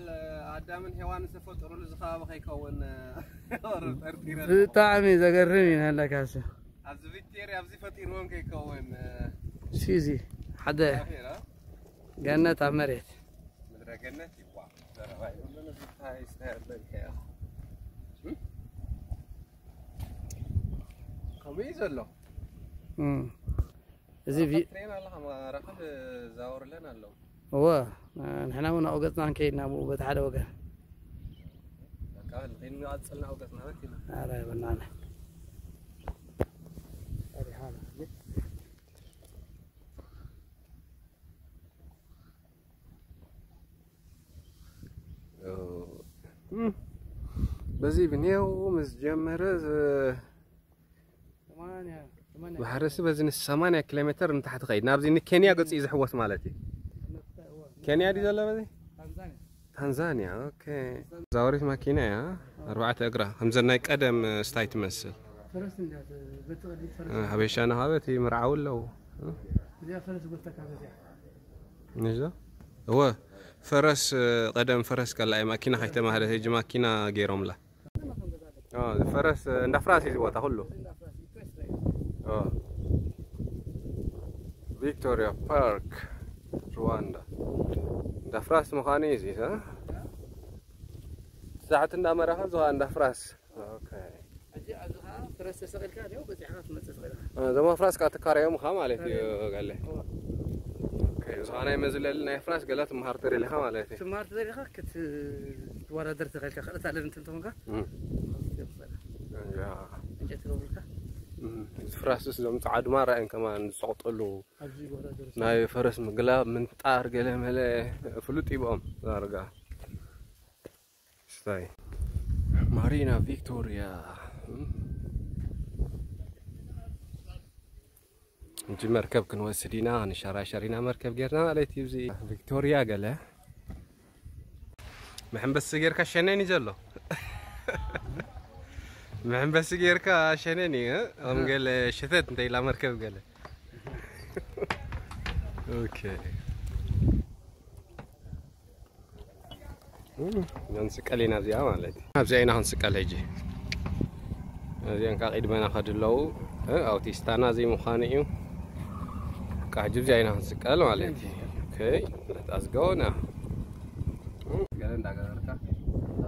ኣዳምን ሄዋን ዝተፈጠሩሉ ዝኸባቢ ከይከውን፣ ጠርጢረ ኣለኹ። ብጣዕሚ ዘገርም እዩ፣ ንሃለካሲ። ኣብዚ ቪክቶርያ፣ ኣብዚ ፈጢርዎም ከይከውን። ሲዚ፣ ሓደ ኣኺራ? ገነት ኣብ መሬት። ምድረ ገነት ይዋ። ዘረባ ይብሉን ዝታይ ዝተያዘልከ። እም? ከምኡ እዩ ዘሎ። እም። እዚ ቪ-፣ ትሬን ኣለኻ፣ ማራኽብ ዛወርለን ኣለዉ። እወ፣ ንሕና እውን ኣብኡ ገጽና ንከይድ ናብኡ በቲ ሓደ ወገን። በቃ፣ ንኸይድ ንቐጽል ናብኡ ገጽና በኪና። ኣረ፣ በናና። ኣረ፣ ሓላ። እም። በዚ ብኔው ምስ ጀመረ ዝ-፣ ሰማንያ፣ ሰማንያ። ባሕርሲ በዚ ን ሰማንያ ኪሎ ሜትር ንታሕቲ ኸይድ፣ ናብዚ ንኬንያ ገጹ እዩ ዝሕወስ ማለት እዩ። ኬንያ ድዩ ዘሎ በዚ? ታንዛንያ። ታንዛንያ፣ ኦኬ። ዛወሪት ማኪና እያ፣ ኣርባዕተ እግራ፣ ከምዘን ናይ ቀደም ስታይ ትመስል። ፈረስ እንዳ በቲ ቅድሚት ፈረስ። እ፣ ሓበሻ ናኻበቲ ምርዓው ኣለዉ። እ? እዚኣ ፈረስ ጎልተካ በዚኣ። ንዛ? እወ፣ ፈረስ፣ ቀደም ፈረስ ከላ እያ ማኪና ከይተማህለት፣ ሕጂ ማኪና ገይሮምላ። ኦ፣ ፈረስ፣ እንዳ ፍራስ እዩ እዚ ቦታ ኩሉ። ኦ። ቪክቶሪያ ፓርክ፣ ሩዋንዳ። እንዳ ፍራስ ምዃኑ እዩ እዚ፣ እ? ሳዕቲ እንዳ መራኸብ ዝኸዓ እንዳ ፍራስ። ኦኬ። ሕጂ ኣብዚ ኸዓ ፈረስ ተሰቒልካ ዲዩ በጺሕካ ክትመጽእ ትኽእል ኢኻ። እ፣ እዞም ኣፍራስ ከኣ ትካረዮም ኢኻ ማለት እዩ፣ እካረዮም። ጋለ። እወ። ኦኬ፣ ዝኾነ ናይ መዝለሊ ናይ ኣፍራስ ገለ ትመሃር ተደሊኻ ማለት እዩ። ትመሃር ተደሊኻ ክት-፣ ክትወዳደር ትኽእል ኢኻ። ክእለት ኣለኒ እንተኾንካ፣ እም። ክትገብር ትኽእል ኢኻ። ያ። ዕንጨይቲ ክገብሩልካ። እም፣ እዚ ፍራስስ እዞም ጸዓዱ ማራ እዮም ከማን ዝጸቕጠሉ። ኣብዚ ይወዳደሩ። ናይ ፈረስ ምግላብ፣ ምንጣር፣ ገለ መለ ፍሉጥ እዩ ብኦም ዳርጋ። ስታይ ማሪና ቪክቶሪያ። እንጂ መርከብ ክንወስድ ኢና፣ ንሸራሸር ኢና መርከብ ጌርና ማለት እዩ። እዚ ቪክቶሪያ ገለ መሐንበሲ ጌርካ ሸነን እዩ ዘሎ። መሐንበሲ ጌርካ ሸነን እዩ፣ እ? ከም ገለ ሸተት እንተ ኢላ መርከብ ገለ። ኦኬ። እም፣ ክንስቀል ኢና እዚኣ ማለት እዩ። ኣብዚኣ ኢና ክንስቀል ሕጂ። እዚኣን ካብ ቅድመና ከዱ ኣለዉ። እ፣ ኣውቲስታና ዘይምዃኑ እዩ። በቃ ሕጂ ኣብዚኣ ኢና ክንስቀል ማለት እዩ። ኦኬ፣ let us go now። እም፣ ገለ እንዳገበርካ።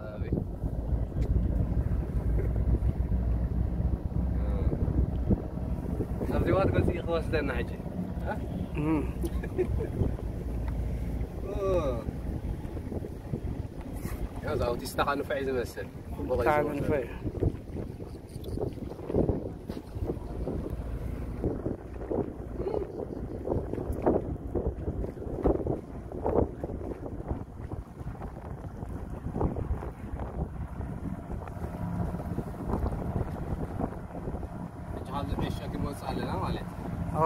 ኣበይ? ኣብዚ ዋት ገፂ ክወስደና ሕጂ። እ? እም። ኦ። ያው እዛ ኣውቲስታ ኸዓ ንፉዕ እዩ ዝመስል። ጽቡቕ እዩ ብጣዕሚ ዝመስል። ንፉዕ እዩ። ሕጂ ካብዚ ሜሻ ክንወፅእ ኣለና ማለት እዩ። እዋ።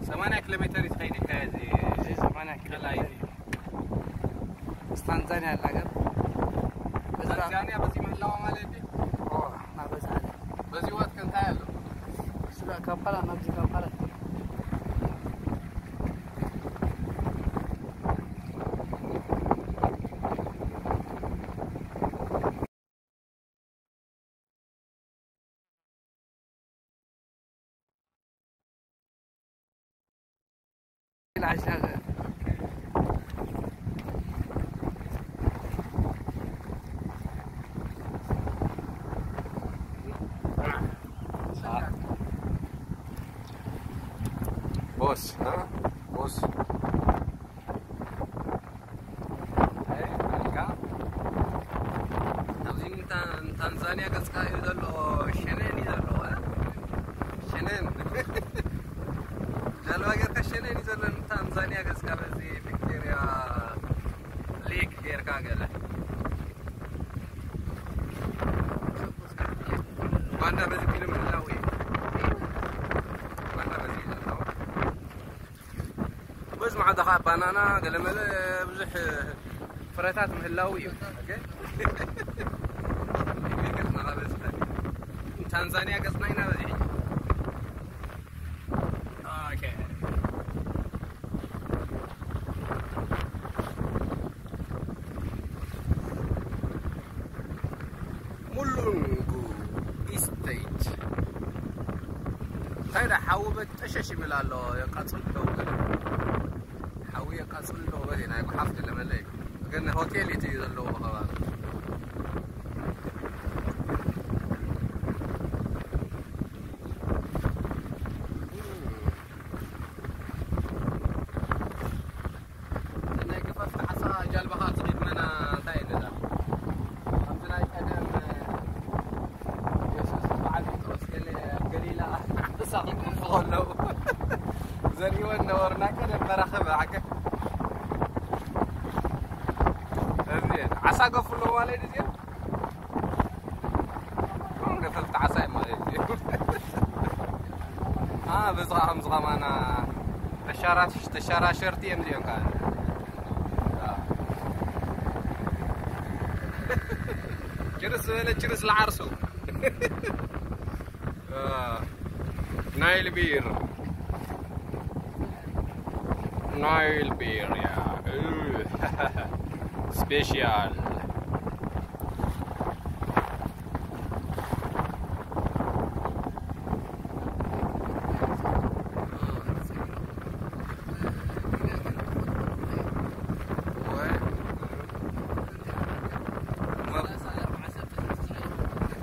ሰማንያ ኪሎ ሜትር እዩ ትኸይድ ኢልካ እዚ እዚ ሰማንያ ኪሎ ቀላይ ሜትር። እዚ ታንዛንያ ኣላ ገር። በዛ ታንዛንያ በዚ ምህላዋ ማለት እዩ። ኦ፣ ናበዛ ኣለ። በዚ ወት ከንታይ ኣሎ? ስለ ካምፓላ ናብዚ ካምፓላ። ቦስ፣ እ? ቦስ። ኣይ፣ ኣልካ። ኣብዚ ንታ-፣ ንታንዛንያ ገጽካ እዩ ዘሎ፣ ሸነን እዩ ዘሎ፣ እ? ሸነን። ባናና ገለመለ ብዙሕ ፍረታት ምህላው እዩ። ኦኬ። ገጽና በዝሐ። ታንዛንያ ገጽና ኢና በዚሕ። ኦኬ። ሙሉንጉ ኢስቴት። እንታይ ዳ ሓዊ በጠሸሽ ይብል ኣሎ። የቃጽል ዶ? ሓዊ የቃጽል ዶ? በዚ ናይ ጓሓፍ ገለመለ እዩ። ግን ሆቴል እዩ ዘለዎ ከባቢ። ናይ ገፈፍቲ ዓሳ ጃልባኻ ትኺድ መና እንታይ ይነዳ? ከምቲ ናይ ቀደም የሱስ በዓል ጴጥሮስ ገለ ኣብ ገሊላ ዓሳ ክገፉ ከለዉ ዘርእወን ነበሩ። ናይ ቀደም መራኽብ ዓገ እዚኤን ዓሳ ገፉ ኣለዉ ማለት እዚኤን። ገፈፍቲ ዓሳ እዩ ማለት እዩ። አ፣ በዚ ኸዓ ከምዚ ኸማና ተሻራሽ-፣ ተሻራሸርቲ እዮም እዚኦም ከዓ። ችርስ ዝበለ ችርስ ለዓርሱ። አ፣ ናይል ቢር። ናይል ቢር፣ ያ። እ፣ ስፔሻል።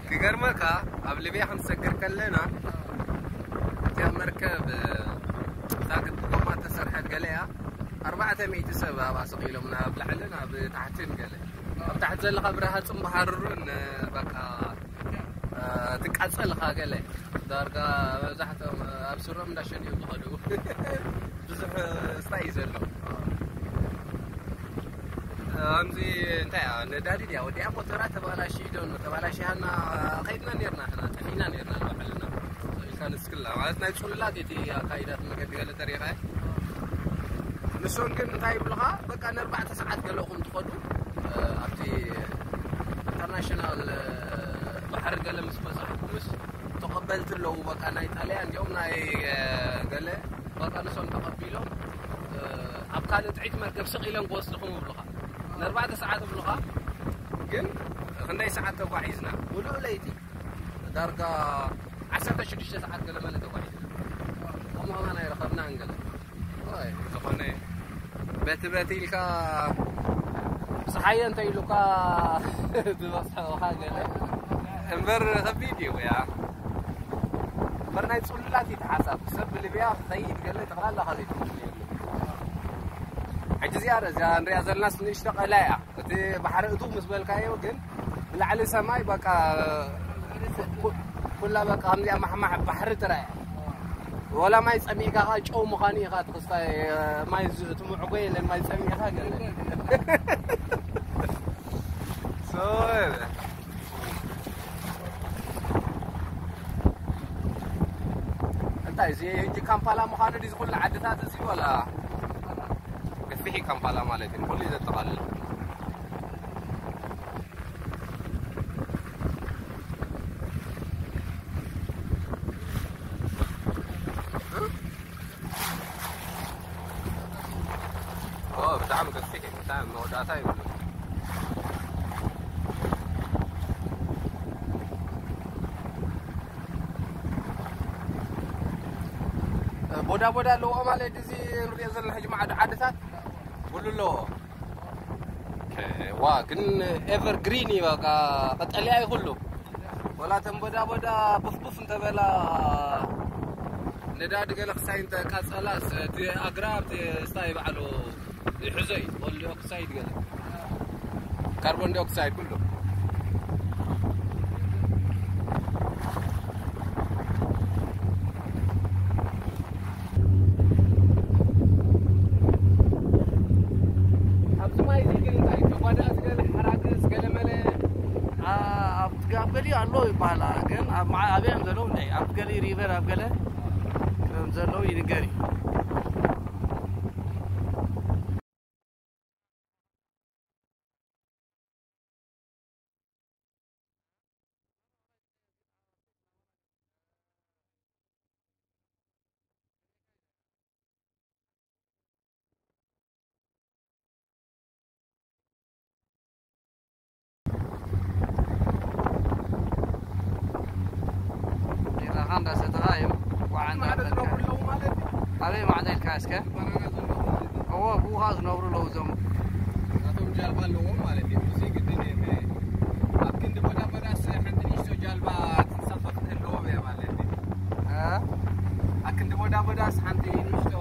ክገርመካ፣ ኣብ ሊብያ ክንሰግር ከለና፣ እቲኣ መርከብ፣ እዛ ግን ብጎማ ተሰርሐት ገለ እያ። ኣርባዕተ ሚእቲ ሰብ ኣብኣ ሰቒሎም፣ ናብ ላዕልን ኣብ ታሕትን ገለ። ኣብ ታሕቲ ዘለኻ ብረሃጽን ብሃሩርን፣ በቃ፣ ትቃጸል ኢኻ ገለ። ዳርጋ መብዛሕትኦም ኣብ ስሮም እንዳሸኑ እዮም ዝኸዱ። ብዙሕ ስታይ እዩ ዘሎ። ከምዚ እንታይ እያ፣ ነዳዲ ድያ ወዲኣ፣ ሞተራ ተባላሽዩ ዶ፣ ተባላሽያና፣ ከይድና ኔርና፣ ንሕና ጠፊእና ኔርና ንባዕልና። ኢልካ ንስክላ ማለት ናይ ጽላት እቲ ኣካይዳት መገዲ ገለ ተሪኻ። ንሶም ግን እንታይ ይብሉኻ፣ በቃ ንኣርባዕተ ሰዓት ገለ ኹም ትኸዱ፣ እ፣ ኣብቲ ኢንተርናሽናል፣ እ፣ ባሕሪ ገለ ምስ በጻሕኩም፣ ምስ ተቐበልቲ ኣለዉ፣ በቃ ናይ ጣልያን እንዲኦም ናይ፣ እ፣ ገለ በቃ ንሶም ተቐቢሎም፣ እ፣ ኣብ ካልእ ጥዒት መርከብ ስቕ ኢሎም ክወስድኹም ይብሉኻ። ንኣርባዕተ ሰዓት ይብሉኻ፣ ግን ክንደይ ሰዓት ተጓዒዝና? ምሉእ ለይቲ ዳርጋ ዓሰርተ ሽዱሽተ ሰዓት ገለ መለ ተጓዒዝና። ከምኡ ከማን ኣይረኸብናን ገለ። ኣይ፣ ዝኾነ በቲ በቲ ኢልካ፣ ፀሓየ እንተ ኢሉካ ዝበፅሖኻ ገለ እምበር ከቢድ እዩ። ያ እምበር ናይ ፅሉላት እዩ ተሓሳብ። ሰብ ብሊብያ ክኸይድ ገለ ጠቕላላ ከዘይትምሉ የለን። ሕጂ እዚኣ፣ እዚኣ ንሪኣ ዘለናስ ንእሽቶ ቀላይ እያ። እቲ ባሕሪ እቱ ምስ በልካዮ ግን ብላዕሊ ሰማይ በቃ ኩ-፣ ኩላ በቃ ከምዚኣ ማሕማሕ ባሕሪ ጥራይ እያ። ወላ ማይ ጸሚእካ ኸዓ ጨው ምዃኑ ኢኻ ትኽስታይ፣ ማይ ዝ-፣ ትምዕጎ የለን ማይ ጸሚእካ ገለ። ሶ፣ እንታይ እዚ ሕጂ ካምፓላ ምዃኑ ድዩ፣ እዚ ኩሉ ዓድታት እዚ ወላ? ገፊሕ እዩ ካምፓላ ማለት እዩ፣ ንኹሉ እዩ ዘጠቓልል። ኦ፣ ብጣዕሚ ገፊሕ እዩ፣ ብጣዕሚ መወዳእታ የብሉን። ቦዳ ቦዳ ኣለዎ ማለት እዚ ንሪኦ ዘለና ሕጂ ማዕዶ ዓድታት ኩሉ ኣለዎ። ዋ፣ ግን ኤቨር ግሪን እዩ፣ በቃ ቀጠልያ እዩ ኩሉ። ወላ እተን ቦዳ ቦዳ ቡፍ ቡፍ እንተበላ፣ ነዳዲ ገለ ክሳይ እንተቃጸላስ፣ እቲ ኣግራብ፣ እቲ ስታይ ባዕሉ ይሕዞ እዩ፣ ኮል ዲኦክሳይድ ገለ፣ ካርቦን ዲኦክሳይድ ኩሉ። ኣብዚ ማይ እዚ ግን እንታይ እዩ? ተጓዳእቲ ገለ ሓራግጽ ገለ መለ፣ ኣ-፣ ኣብ ትጋ-፣ ኣብ ገሊኡ ኣሎ ይበሃል። ግን ኣብ መዓ-፣ ኣበይ እዮም ዘለዉ? እንታይ ኣብ ገሊኡ ሪቨር ኣብ ገለ ከም ዘለዉ ይንገር እዩ። እስከ እዎ ብኡ ኸዓ ዝነብሩ ኣለዉ እዞም። ናቶም ጃልባ ኣለዎም ማለት እዩ። እዚ ግድን እዩ። ኣብ ክንዲ ቦዳ ቦዳስ ሓንቲ ንእሽቶ ጃልባ ትንሳፈፍ ትህልዎም እያ ማለት እዩ። እ? ኣብ ክንዲ ቦዳ ቦዳስ ሓንቲ ንእሽቶ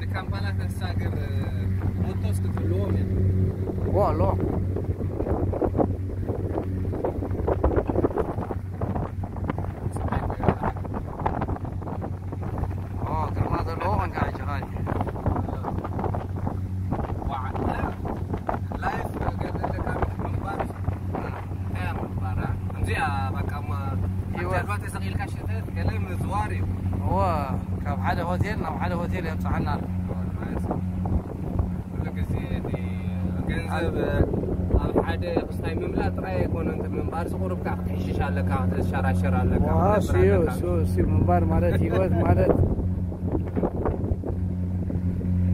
ንካምፓላ ተሳግር ሞቶስ ክትህልዎም እያ። እዎ ኣለዎም። ኦ፣ ግርማ ዘለዎ ኮንካ ሕጂ ኸኣ። ዋዕ፣ ላይፍ ገለለካ ምንባር፣ እንታይ ምንባር፣ እ? ከምዚኣ በቃ፣ እሞ፣ ኣብ ሂወት። ጀልባ ተሰቒልካ ሽተት ገለ ምዝዋር እዩ። እወ፣ ካብ ሓደ ሆቴል ናብ ሓደ ሆቴል የብጽሓና ኣሎ። ኩሉ ግዜ እቲ ገንዘብ ኣብ ሓደ ክስታይ ምምላእ ጥራይ ኣይኮነን፣ እቲ ምንባር ዝቑርብካ ክትሕሽሽ ኣለካ፣ ክትሸራሸር ኣለካ፣ ዋ፣ ክትነብር እሱ እዩ፣ ኣለካ። እሱ፣ እሱ ምንባር ማለት ህይወት ማለት።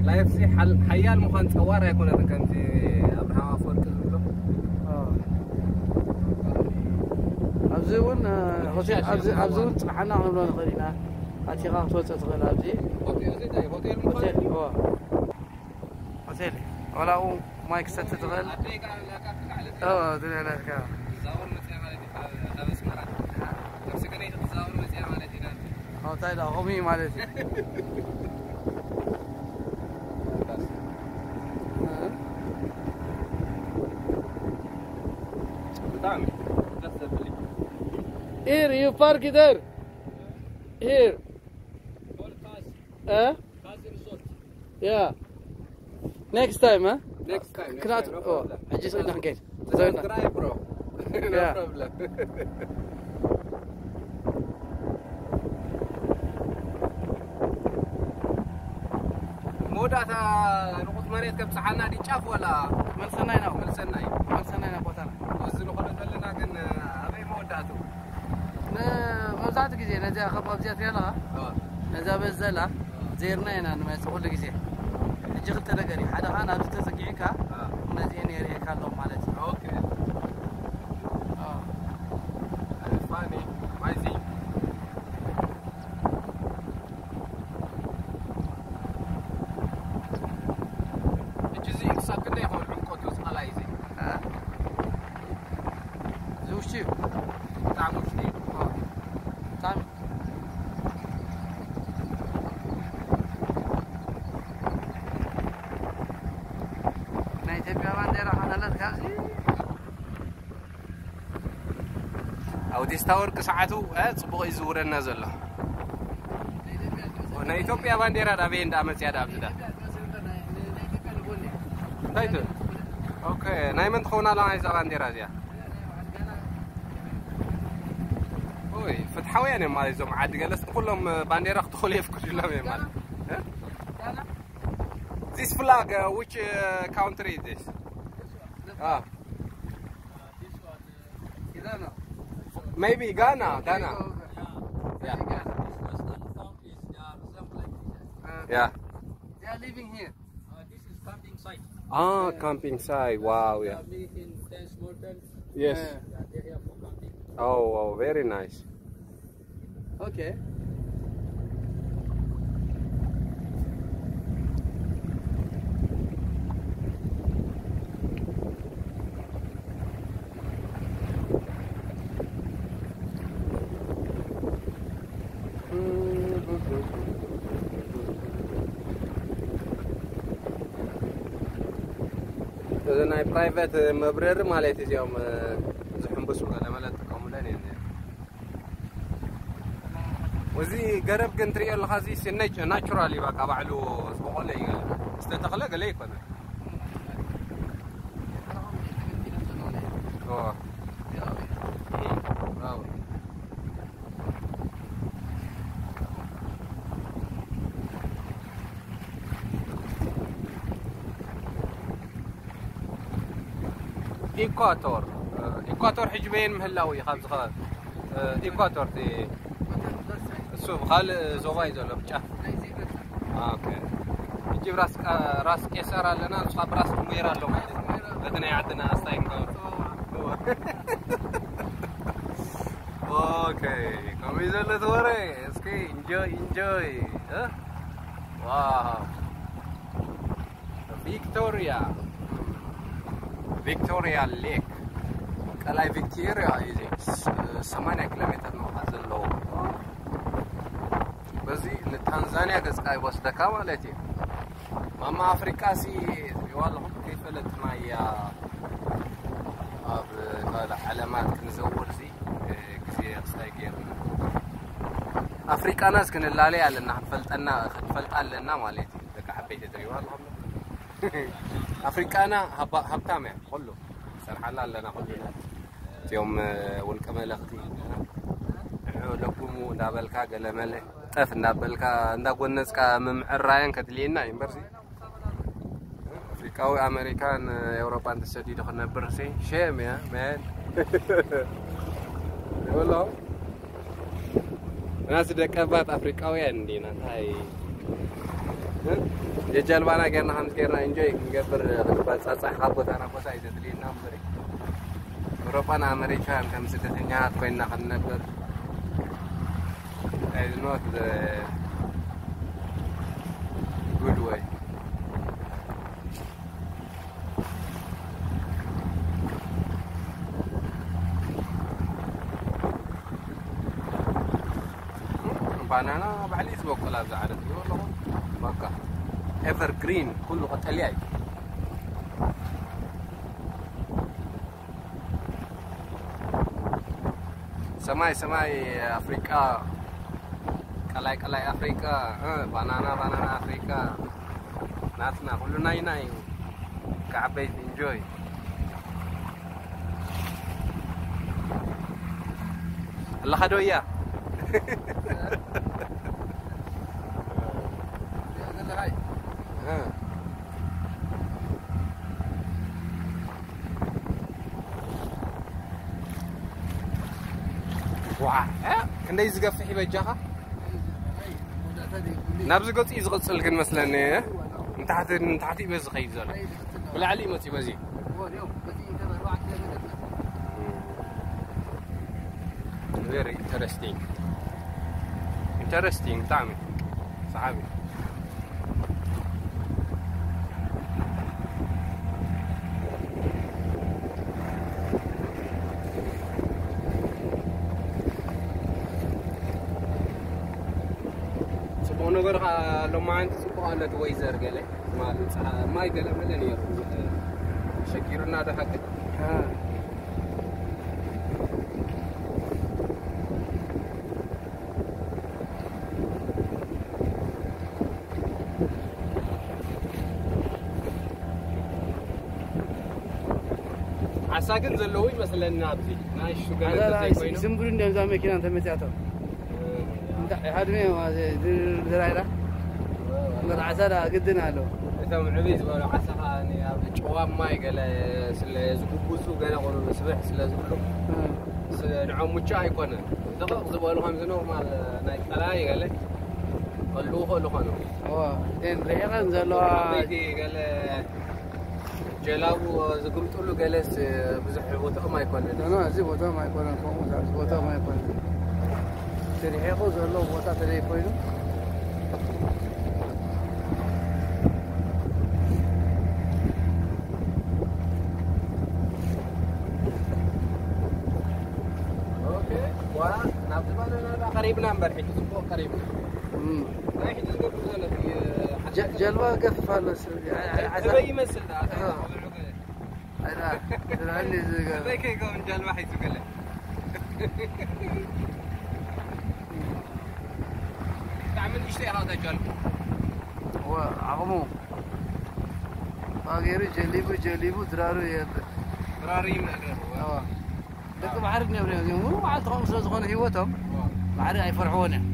ላይፍ ሲ ሓል-፣ ሓያል ምዃን ጸዋር ኣይኮነትን፣ ከምዚ ኣብርሃም ኣፈወርቂ ዝብሎ። አ። ኣብዚ እውን፣ አ፣ ሆቴል፣ ሕሻሽ ኣብዚ፣ እዩ ኣብዚ እውን ምዃን። ጽንሓና ክንብሎ ንኽእል ኢና። ኣቲኻ ክትወጽእ ትኽእል ኣብዚ። ሆቴል፣ እዚ እንታይ ሆቴል ምዃን ሆቴል፣ እዩ? እዎ። ሆቴል፣ ዋላ ኣብኡ ማይ ክሰቲ ትኽእል። ኣደይ ጋር ላካ ትላዕለ። ኦ፣ ትላዕለ። ትዛወር መጽያ ማለት እዩ፣ ካብ፣ ካብ ኣስመራ። ካብ ስገነይ ክትዛወር መጽያ ማለት እዩ። ኦ፣ እንታይ ደኣ፣ ከምኡ እዩ ማለት እዩ። ብጣዕሚ ደስ ዘብል እዩ። Here, you park there. Here. እ? Yeah. Next time, እ? Next time, next ክናት-፣ time, no ኦ፣ problem. ሕጂ ስእልና ክንከይድ። Subscribe, bro. No Yeah. problem. መወዳእታ ንቑት መሬት ከብጽሓና ድጫፍ ወላ? መልሰና ኢና። መልሰና እዩ። መልሰና ኢና ቦታና። እዚ ንኾነ ዘለና ግን ኣበይ መወዳእቱ? ን-፣ መብዛሕትኡ ግዜ ነዚኣ ከም ኣብዚኣ ትሪኣ ኣለኻ? ኣዎ። ነዛ በዘላ ኣዎ። ዜርና ኢና ንመጽእ ኩሉ ግዜ። ሕጂ ክልተ ነገር እዩ። ሓደ ኸኣ ናብዚ ተጸጊዕካ ኣዎ። ነዚአን የርእየካ ኣለኹ ማለት እዩ። ኦኬ። ኣዎ። Funny, amazing. ሕጂ እዚ ክሳብ ክንደይ ይኸውን ዕምቆቱ እዚ ቀላይ እዚ? እ? እዚ ውሽጢ እዩ። ብጣዕሚ ውሽጢ እዩ። ኦ፣ ብጣዕሚ። ናይ ኢትዮጵያ ባንዴራ ኸዓ ኣለትካ ኣብዚ። ኣውዲስታ ወርቂ ሰዓቱ፣ እ፣ ጽቡቕ እዩ ዝውረና ዘሎ። ናይ ኢትዮጵያ ባንዴራ ዳበይ እንዳ መጽያ ዳ ኣብዚ ዳ? እንታይ ትብል? ኦኬ፣ ናይ መን ትኸውን ኣላ ናይዛ ባንዴራ እዚኣ? ኦይ፣ ፍትሓውያን እዮም ማለት እዞም ዓዲ ገለስ ኩሎም ባንዴራ ክትኾሉ የፍቅዱሎም እዮም ማለት። እ? This flag, uh, which, uh, country is this? Ah. Maybe Ghana, Ghana. Yeah. Yeah. They are living here. Ah, camping site. Wow, yeah. Yes. Oh, wow, very nice. Okay. እዚ ናይ ፕራይቬት መብረሪ ማለት እዚኦም፣ እ፣ ዝሕምብሱ ገለ መለ ዝጥቀሙለን እየን። እዚ ገረብ ግን ትሪኦ ኣለኻ፣ እዚ ሲ-፣ ነጭ-፣ ናቹራል እዩ፣ በቃ ባዕሉ ዝበቆለ እዩ። ዝተተኽለ ገለ ኣይኮነን። ኦ። ብራቮ። ኢኳቶር፣ ኢኳቶር ሕጂ በየን ምህላው እዩ ካብዚ ኸ-፣ ኢኳቶር እቲ እሱ ብኻልእ ዞባ እዩ ዘሎ ብጫ። ኦኬ። ሕጂ ራስ ቃ-፣ ራስ ቄሳር ኣለና፣ ንሱ ካብ ራስ ዱሜራ ኣሎ ማለት እዩ። በቲ ናይ ዓድና ስታይ ንገብሮ። ኦኬ፣ ከምኡ እዩ ዘሎ እቲ ወረ። እስኪ ኢንጆይ፣ ኢንጆይ፣ እ? Wow. Victoria. Victoria Lake. ቀላይ ቪክቶሪያ እዩ። እዚ ስ- ሰማንያ ኪሎ ሜትር ነው ርሕቀት ዘለዎ። በዚ ንታንዛንያ ገጽካ ይወስደካ ማለት እዩ። ማማ ኣፍሪቃ ሲ ሪዋ ኣለኹም ከይፈለጥና እያ ኣብ ካልእ ዓለማት ክንዘውር ሲ ግዜ ክስታይ ገይርና ኣፍሪቃናስ ክንላለይ ኣለና። ክንፈልጠና ክንፈልጣ ኣለና ማለት እዩ። ደቂ ዓበይቲ ትሪዋ ኣለኹም ኣፍሪቃና ሃባ- ሃብታም እያ። ኩሉ ሰርሓላ ኣለና ኩሉ እቲኦም ውልቀ መለኽቲ ንዑ ለጉሙ እንዳበልካ ገለመለ ጠፍ እንዳበልካ እንዳጎነፅካ ምምዕራየን ከድልየና እዩ እምበርሲ ኣፍሪቃዊ ኣሜሪካን ኤውሮጳን ተሰዲዱ ክነብር ሲ ሸም እያ መን ይብሎ ናዚ ደቀባት ኣፍሪቃውያን እንዲና እንታይ የጀልባና ጌርና ከምዚ ጌርና ኢንጆይ ክንገብር ክንባጻጻሕ ካብ ቦታ ናብ ቦታ እዩ ዘድልየና እምበር ኤውሮጳን ኣሜሪካን ከም ስደተኛታት ኮይንና ክንነብር is not the good way. ባናና ባዕሊ ዝበቁል ኣብዚ ዓለም ይበልኹ በቃ evergreen ኩሉ ቀጠልያ እዩ። ሰማይ ሰማይ ኣፍሪቃ ቀላይ ቀላይ ኣፍሪቃ ባናና ባናና ኣፍሪቃ ናትና ኩሉ ናይና እዩ። ከዓበይቲ ኢንጆይ ኣለኻ ዶ እያ ዋ ክንደይ ዝገፍሕ ይበጃኻ ናብዚ ገፂ እዩ ዝቕፅል ግን መስለኒ ንታሕቲ ንታሕቲ እዩ በዚ ኸይድ ዘሎ ብላዕሊ እዩ መፅዩ በዚ very interesting interesting ብጣዕሚ ሰሓቢ ጽቡቕ ነገር ከዓ ሎማዓንቲ ጽቡቕ ኣሎ እቲ ወይዘር ገለ ማይ ገለ መለ ነይሩ ብዙሕ ሸጊሩና ደሓቂ ዓሳ ግን ዘለዎ ይመስለኒ ኣብዚ ናይ ሽገለ ዘይኮይኑ ዝንብሩ እንደዛ መኪና እንተመፅያቶም እንታይ ሃድሜ ዘራይራ መርዓሳ ግድን ኣሎ እቶም ዕብይ ዝበሉ ዓሳ ከዓ ኣብ ጨዋ ማይ ገለ ስለ ዝጉጉሱ ገለ ኮኑ ስብሕ ስለ ዝብሉ ንዖም ምቹ ኣይኮነ ደቐቕ ዝበሉ ከምዚ ኖርማል ናይ ጠላይ ገለ ከልዉ ከሉ ኮኑ ርሒቐን ዘለዋ ገለ ጀላቡ ዝግምጥሉ ገለስ ብዙሕ ቦታኦም ኣይኮነን። ኖ እዚ ቦታኦም ኣይኮነን። ከምኡ እዚ ቦታኦም ኣይኮነን። እቲ ርሒቑ ዘሎ ቦታ ተለይ ኮይኑ ኦኬ ዋላ ናብዚ ባናና ቀሪብና እምበር ሕጂ ጽቡቕ ቀሪብና። ጀልባ ገፍ ኣሎ ስበይ ይመስል ብጣዕሚ ንእሽተይ ኢኻ ተጀልቡ ዓቕሙ ባገይሩ ጀሊቡ ጀሊቡ ድራሩ የብር ድራሩ ይመእገር ደቂ ባሕሪ ነብረ እዮም ሙሉ መዓልቲ ከምኡ ስለ ዝኾነ ህይወቶም ባሕሪ ኣይፈርሕዎን እዮም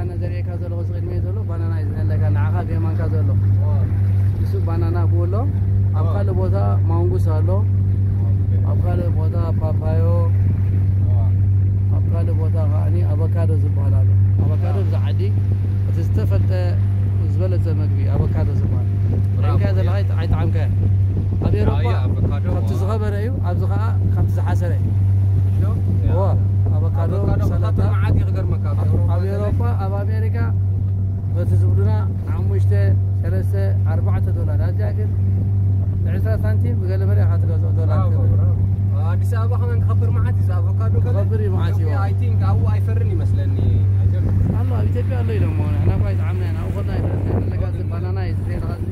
ኣነ ዘርእየካ ዘለኹ እዚ ቅድመይ ዘሎ ባናና እዩ ዝነለካ፣ ንዓኻ ብየማንካ ዘሎ። እሱ ባናና ብሎ፣ ኣብ ካልእ ቦታ ማንጉስ ኣሎ፣ ኣብ ካልእ ቦታ ፓፓዮ፣ ኣብ ካልእ ቦታ ከዓኒ ኣቮካዶ ዝበሃል ኣሎ። ኣቮካዶ ኣብዚ ዓዲ እቲ ዝተፈልጠ ዝበለጸ መግቢ ኣቮካዶ ዝበሃል። ርኢኻዮ ዘለኻ ኣይጠዓምካዮ። ኣብ ኤውሮጳ ካብቲ ዝኸበረ እዩ፣ ኣብዚ ኸዓ ካብቲ ዝሓሰረ እዩ። እዎ፣ ኣቮካዶ፣ ሰላጣ። መዓት እዩ ክገርመካ። ኣብ ኤውሮጳ፣ ኣብ ኣሜሪካ በቲ ዝብሉና ሓሙሽተ፣ ሰለስተ፣ ኣርባዕተ ዶላር። ኣብዚኣ ግን ብዕስራ ሳንቲም ብገለ መለ ኢኻ ትገዝኦ ዶላር። ኣዲስ ኣበባ ከመን ክኸብር መዓት እዩ፣ ኣቮካዶ ከለ ክኸብር እዩ መዓት እዩ። I think ኣብኡ ኣይፈርን ይመስለኒ። ኣሎ፣ ኣብ ኢትዮጵያ ኣሎ ኢሎሞ። ንሕና እኳ ኣይጠዓምናዮ፣ ኣብኡ ኸድና ኣይፈለጥናዮ። ንለካ እዚ ባናና እዩ ዝደለኻ እዚ።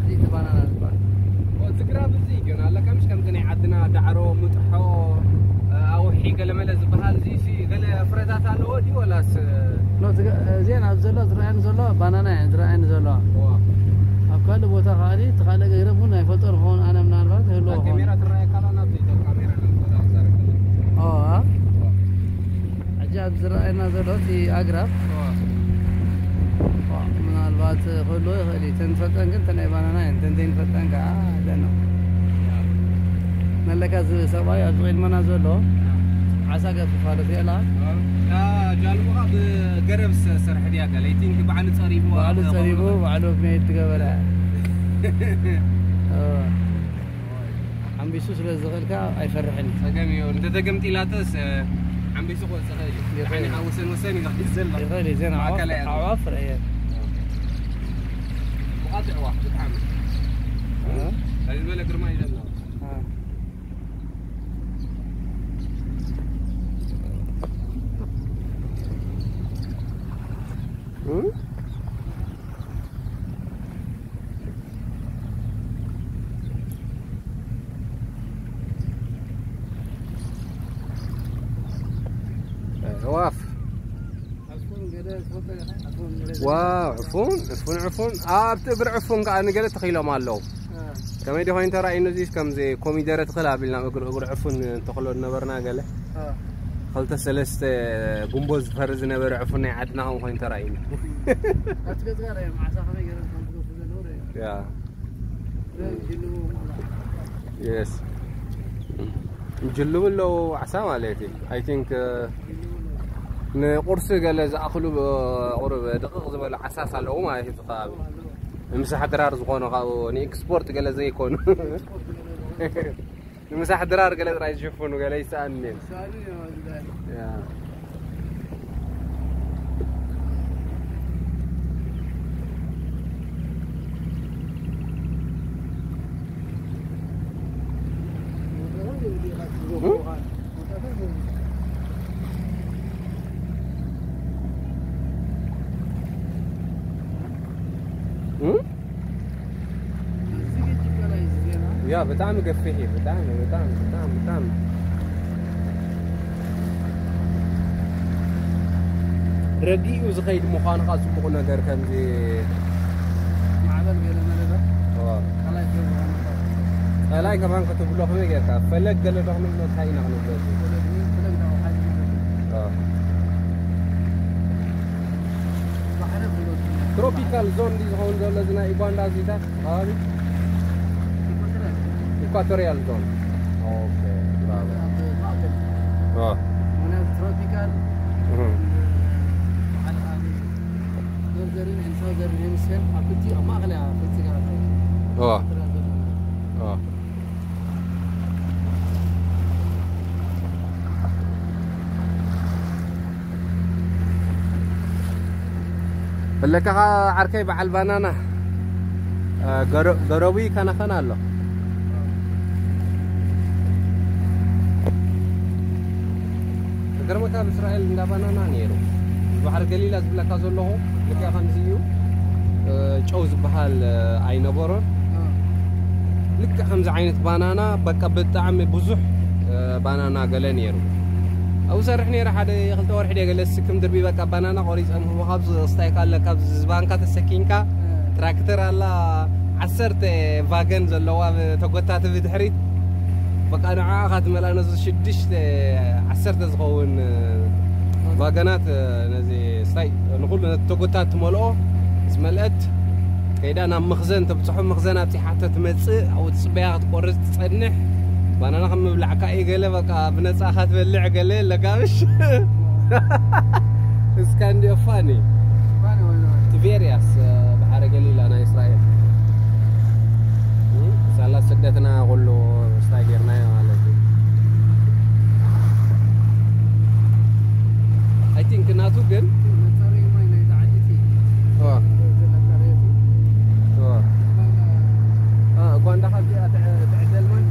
እዚ እቲ ባናና ዝበሃል። ዝግራብ እዚ ግን ኣለካ፣ ምሽ ከምዚ ናይ ዓድና ዳዕሮ፣ ምጥሖ፣ ኣውሒ፣ ገለመለ ዝበሃል እዚ ሲ ገለ ፍረታት ኣለዎ ድዩ ወላስ? ኖ፣ እዚአን ኣብ ዘሎ ዝረኣየኒ ዘሎ ባናና እየን ዝረኣየኒ ዘለዋ። ኣብ ካልእ ቦታ ከዓኒ እቲ ካልእ ገረብ እውን ኣይፈልጦ ንኸውን፣ ኣነ ምናልባት ይህልዎ ካብ ይኸውን። ካሜራ ትረኣየካ ኣላ፣ ናብቲ ካብ ካሜራ ናብ ቦታ ክዛረብ ከለኹ። ኦ፣ ኣ? ሕጂ ኣብ ዝረኣየና ዘሎ እቲ ኣግራብ፣ ዋ፣ ምናልባት ክህልዎ ይኽእል እዩ። እተን ንፈልጠን ግን እተን ናይ ባናና እየን። እተን ዘይንፈልጠን ከዓ ደኖ። መለካ እዚ ሰብኣይ ኣብዚ ቅድመና ዘሎ ዓሳ ገፍፍ ኣሎ፣ ትሪኦ ኣለኻ? ያ ጃልቦኻ ብገረብ ዝሰርሕ ድያ? ገለ፣ I think ባዕሉ ጸሪቡ፣ ባዕሉ ጸሪቡ፣ ባዕሉ ሜድ ዝገበረ። ኦ። ሓምቢሱ ስለ ዝኽእል ከዓ ኣይፈርሕን እዩ። ጸገም እዩ። እንተ ተገምጢላተስ፣ ሓምቢሱ ክወጽእ ይኽእል እዩ። ይኽእል እዩ። ሓወሰን ወሰን እዩ ዝኸይድ ዘሎ። ይኽእል እዩ። ዜና ማእከላይ ኣዕዋፍ፣ ኣዕዋፍ ርእየን። ብቕዓት ኣዕዋፍ ብጣዕሚ። እ? ከምዚ ዝበለ ግርማ እዩ ዘለዎ። እ። እ? ኣዕዋፍ። ዋው፣ ዕፉን፣ ዕፉን፣ ዕፉን። ኣብቲ እግሪ ዕፉን ከዓ ንገለ ተኺሎም ኣለዉ። ከመይ ዶ ኮይኑ ተራእዩኒ፣ እዚ ከምዚ ኮሚደረ ትኽል ኣቢልና እግሪ፣ እግሪ ዕፉን ንተኽሎ ዝነበርና ገለ። ክልተ ሰለስተ ጉንቦ ዝፈሪ ዝነበረ ዕፉን ናይ ዓድና ከምኡ ኮይኑ ተራእዩኒ። ኣብቲ ገጽ ጋር እዮም ዓሳ ከመይ ገይሮም ከም ዝገፉ ዘለዉ ርኣዮም። ያ። ርኣዮም ይጅልቡ ማለት። የስ። ይጅልቡ ኣለዉ ዓሳ ማለት እዩ። I think ንቁርሲ ገለ ዝኣኽሉ ቁሩብ ድቕቕ ዝበሉ ዓሳስ ኣለዉ ማለት እዩ። እቲ ከባቢ ንምሳሕ ድራር ዝኾኑ ካብኡ ንኤክስፖርት ገለ ዘይኮኑ ንምሳሕ ድራር ገለ ጥራይ ዝሽፍኑ ገለ ይሰኣን እኒአን። ያ። እ? እ? ያ፣ ብጣዕሚ ገፊሕ እዩ። ብጣዕሚ፣ ብጣዕሚ፣ ብጣዕሚ፣ ብጣዕሚ። ረዲኡ ዝኸይድ ምዃኑ ኸዓ ጽቡቕ ነገር ከምዚ ማዕበል ገለ መለ ዶ? ዋ። ካልኣይ ገለ ምዃኑ ኸዓ። ካልኣይ ከማን ክትብሎ ከመይ ጌርካ? ፈለግ ገለ ዶ ክንብለካ ኢና ክንብሎ። ፈለግ፣ ፈለግ ዶ ሓይሊ መለ። ዋ። ባሕሪ ፍሉጥ። ትሮፒካል ዞን ድዩ ዝኸውን ዘሎ እዚ ናይ ኡጋንዳ እዚታት? ከባቢ? ኢኳቶሪያል። ኢኳቶሪያል ዞን። ኦኬ፣ ብራቮ። ኣብ ማእከል። አ። ምኽንያቱ ትሮፒካል፣ እህ። በዓል ዓቢ ኖርዘርን ኤንድ ሳውዘርን ሄሚስፌር ኣብ ክልቲኡ ኣብ ማእከል እያ ፈጺጋ። አ። አ። በለካ ኸዓ ዓርከይ በዓል ባናና፣ እ፣ ገረ-፣ ገረቡ ይከናኸን ኣሎ። ዝገርመካ ኣብ እስራኤል እንዳ ባናና ነይሩ። ባሕሪ ገሊላ ዝብለካ ዘለኹ ልክዕ ከምዚ እዩ። እ፣ ጨው ዝበሃል፣ እ፣ ኣይነበሮን። እ። ልክዕ ከምዚ ዓይነት ባናና በቃ ብጣዕሚ ብዙሕ፣ እ፣ ባናና ገለ ነይሩ። ኣብኡ ሰርሕ ነይረ ሓደ ክልተ ወርሒ ድየ ገለ ስክም ድርቢ በቃ ባናና ቆሪጸ ምህቦ ካብ ዝስታይ ካለ ካብ ዝባንካ ተሰኪንካ እ። ትራክተር ኣላ ዓሰርተ ቫገን ዘለዋ ተጎታቲ ብድሕሪት በቃ ንዓኣ ኻትመልኣ ነዚ ሽዱሽተ ዓሰርተ ዝኸውን እ፣ ዋገናት ነዚ ስታይ ንኹሉ ነቲ ተጎታት ትመልኦ ዝመልአት ከይዳ ናብ መኽዘን ተብፅሖ። መኽዘን ኣብፂሓቶ ትመፅእ ኣብኡ ትፅበያ ክትቆርፅ ትፀንሕ። ባናና ከም ምብላዕካ እዩ ገለ በቃ ብነፃኻ ትበልዕ ገለ ለጋብሽ እስካ እንዲዮ ፋኒ ትቬርያስ ባሕሪ ገሊላ ናይ እስራኤል ሳላ ስደትና ኩሉ ስታይ ጌርናዮ ማለት እዩ። I think ናቱ ግን እኳ እንዳካ ትዕደል ማይ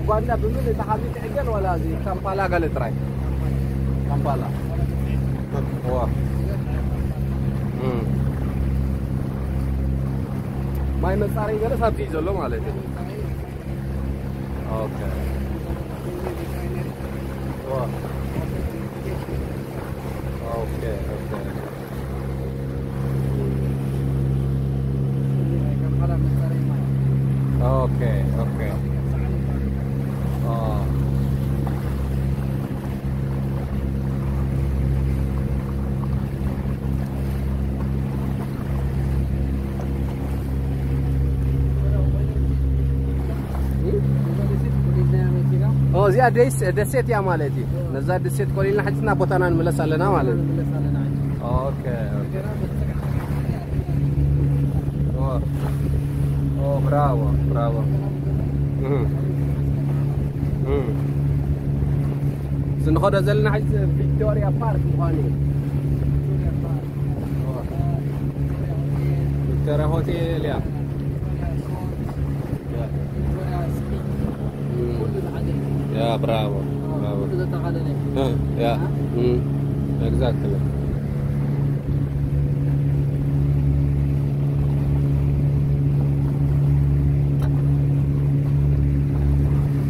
ኡጋንዳ ብምልእ ተሓዚ ትዕገል ዋላ እዚ ካምፓላ ገለ ጥራይ? ካምፓላ። ዋ። እም። ማይ መጻረይ ገለ ሳብቲ እዩ ዘሎ ማለት እዩ። ኦኬ። ዋ። ኦኬ፣ ኦኬ። ኦኬ፣ ኦኬ። ኦ። ኦ፣ እዚኣ ደስ-፣ ደሴት እያ ማለት እዩ። ነዛ ደሴት ቆሊልና ሕጂ ናብ ቦታና ንምለስ ኣለና ማለት እዩ። ኦኬ፣ ኦኬ። ኦ፣ ኦ፣ ብራቮ፣ ብራቮ። እህ። እህ። እዚ ንኸዶ ዘለና ሕጂ ቪክቶሪያ ፓርክ ምዃኑ እዩ። ቪክቶሪያ ሆቴል እያ። ያ። እም። ያ፣ ብራቮ፣ ብራቮ። እ፣ ያ። እም። ኤግዛክትሊ።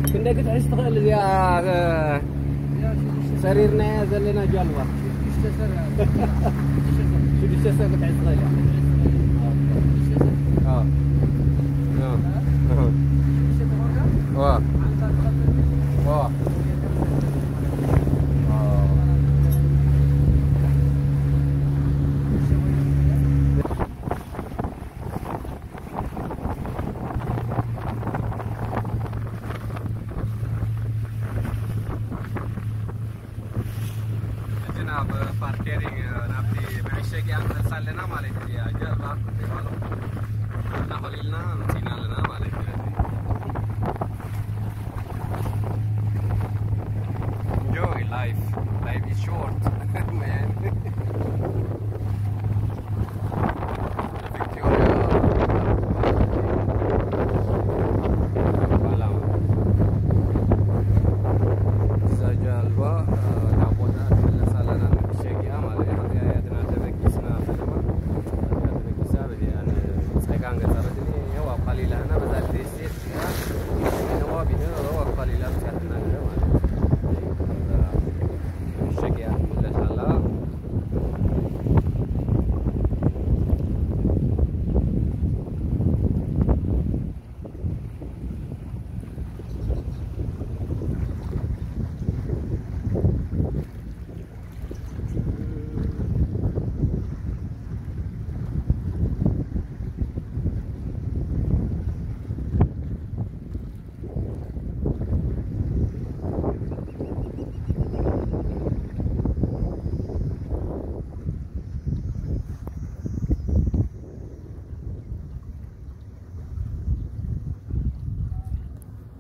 ክንደይ ክትሕዝ ትኽእል እዚኣ፣ እ፣ ሰሪርናያ ዘለና ጃልባ? ሽዱሽተ ሰብ ክትሕዝ ትኽእል እያ። አ። አ። አ። ዋ። ዋ። አ። ሕጂ ናብ ፓርኬሪንግ ናብቲ መዐሸጊያ ክንመልስ ኣለና ማለት እዩ። ጀልባ ጀልባ እናኾሊልና መፂና ኣለና ማለት እዩ። Enjoy life. Life is short, man. ቪክቶሪያ ባላው እዛ ጃልባ ናብ ቦታ ትምለስ ኣለና። ንመሸጊኣ ማለት እዩ። እዚኣ እያ እትና ተበጊስና ፈለማ። እዚኣ ተበጊሳ በዚኣ ንፀጋም ገፃ በዚ ያው ኣቋሊላና በዛ ደሴት እዚኣ ነዋ ቢነ ያው ኣቋሊላ ብፅያትና ገለ ማለት እዩ። መሸጊኣ ትምለስ ኣላ።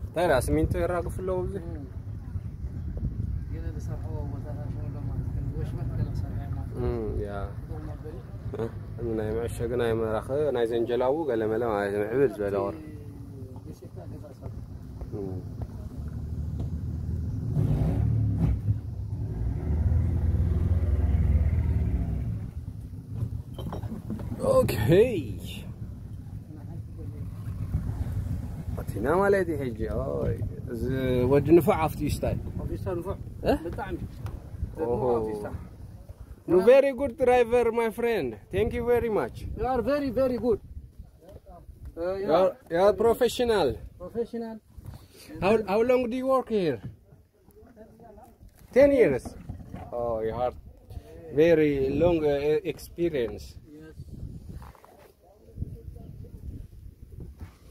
እንታይ ደኣ፣ ስሚንቶ የራግፉ ኣለዉ ኣብዚ? እም። ገለ ዝሰርሕዎ ቦታታት ኣለዉ ማለት እዩ። ወሽመጥ ገለ ክሰርሑ እዮም ማለት እዩ። እም፣ ያ። ጽቡቕ መበሊ። እ፣ ናይ መዐሸጊ፣ ናይ መራኸቢ፣ ናይ ዘንጀላቡ ገለ መለ ማለት እዩ። ምዕብል ዝበለ ወር። ደሴታ ገዛ ሰርሑ። እም። ኦኬ። ኣቲና ማለት እዩ ሕጂ። ኦይ፣ እዚ ወዲ ንፉዕ ኣፍቲስታ እዩ። ኣፍቲስታ ንፉዕ። እ? ብጣዕሚ። ኦሆ። ኣፍቲስታ። You're very good driver, my friend. Thank you very much. You are very, very good. Uh, you You are, you are professional. Professional. How, how long do you work here? Ten years. Oh, you have very long uh, experience. Yes.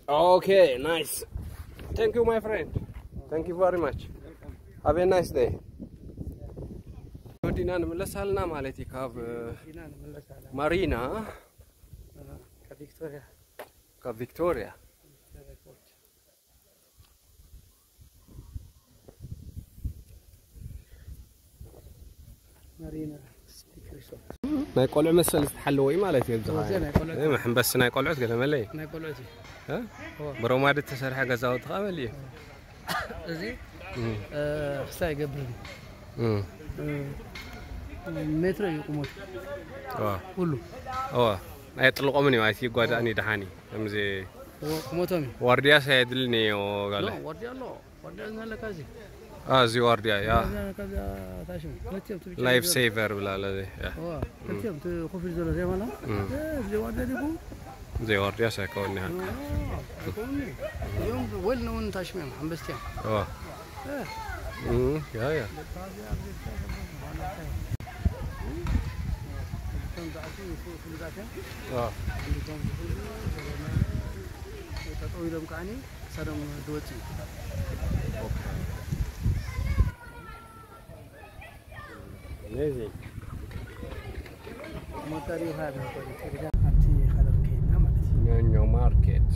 Okay, nice. Thank you, my friend. Thank you very much. Have a nice day. ወዲና ንምለስ ኣለና ማለት እዩ ካብ ዲና ንመለስ ኣለና። ማሪና ካብ ቪክቶሪያ ካብ ቪክቶሪያ ኤርፖርት። ማሪና ስፒክ ሪሶርት። ናይ ቆልዑ መሰል ዝተሓለወ እዩ ማለት እዩ። ኣብዚ እወ፣ ናይ ቆልዑ። እ፣ መሐንበሲ ናይ ቆልዑት ገለ መለ እዩ። ናይ ቆልዑት እዩ። እ? እወ። ብሮማድ እተሰርሐ ገዛውቲ ከዓ መለ እዩ። እዚ እም። እ፣ ክስታይ ይገብር እዩ። እም። እ፣ ሜትሮ እዩ ቁመቱ። እወ። ኩሉ። እወ። ኣየጥልቆምን እዩ፣ ኣይትጓዳእን እዩ፣ ደሓን እዩ። ከምዚ እወ፣ ቁመቶም እዩ። ዋርድያስ ኣየድልን እዩ፣ ጋለ። ኖ፣ ዋርድያ ኣሎ። ዋርድያ ዝናለካ እዚ። አ፣ እዚ ዋርድያ፣ ያ። ዋርድያ ነካ እዛ ታሽም። ክልቲኦም ትብቻ ላይፍ ይዞሩ። ሴቨር ብላለ፣ ያ። እወ፣ ክልቲኦም እቲ ኮፍ ኢሉ ዘሎ ዜማና። እም። እ፣ እዚ ዋርድያ ዲኹ? ዘይዋርድያስ ኣይከውን፣ ያ። እወ፣ ኣይከውን'ዩ። እዚኦም ወል ነውን ታሽም እዮም፣ ኣንበስቲ እዮም። እወ። እ። እም፣ ያ፣ ያ። እወ። ጠጠው ኢሎም ከዓኒ ክሳዶም ዝወፅእ እዩ። ኦኬ። Amazing። ሞተር ይውሃድ ነው። ኣብቲ ከለር ከይድና ማለት እዩ። ኞኞ ማርኬት።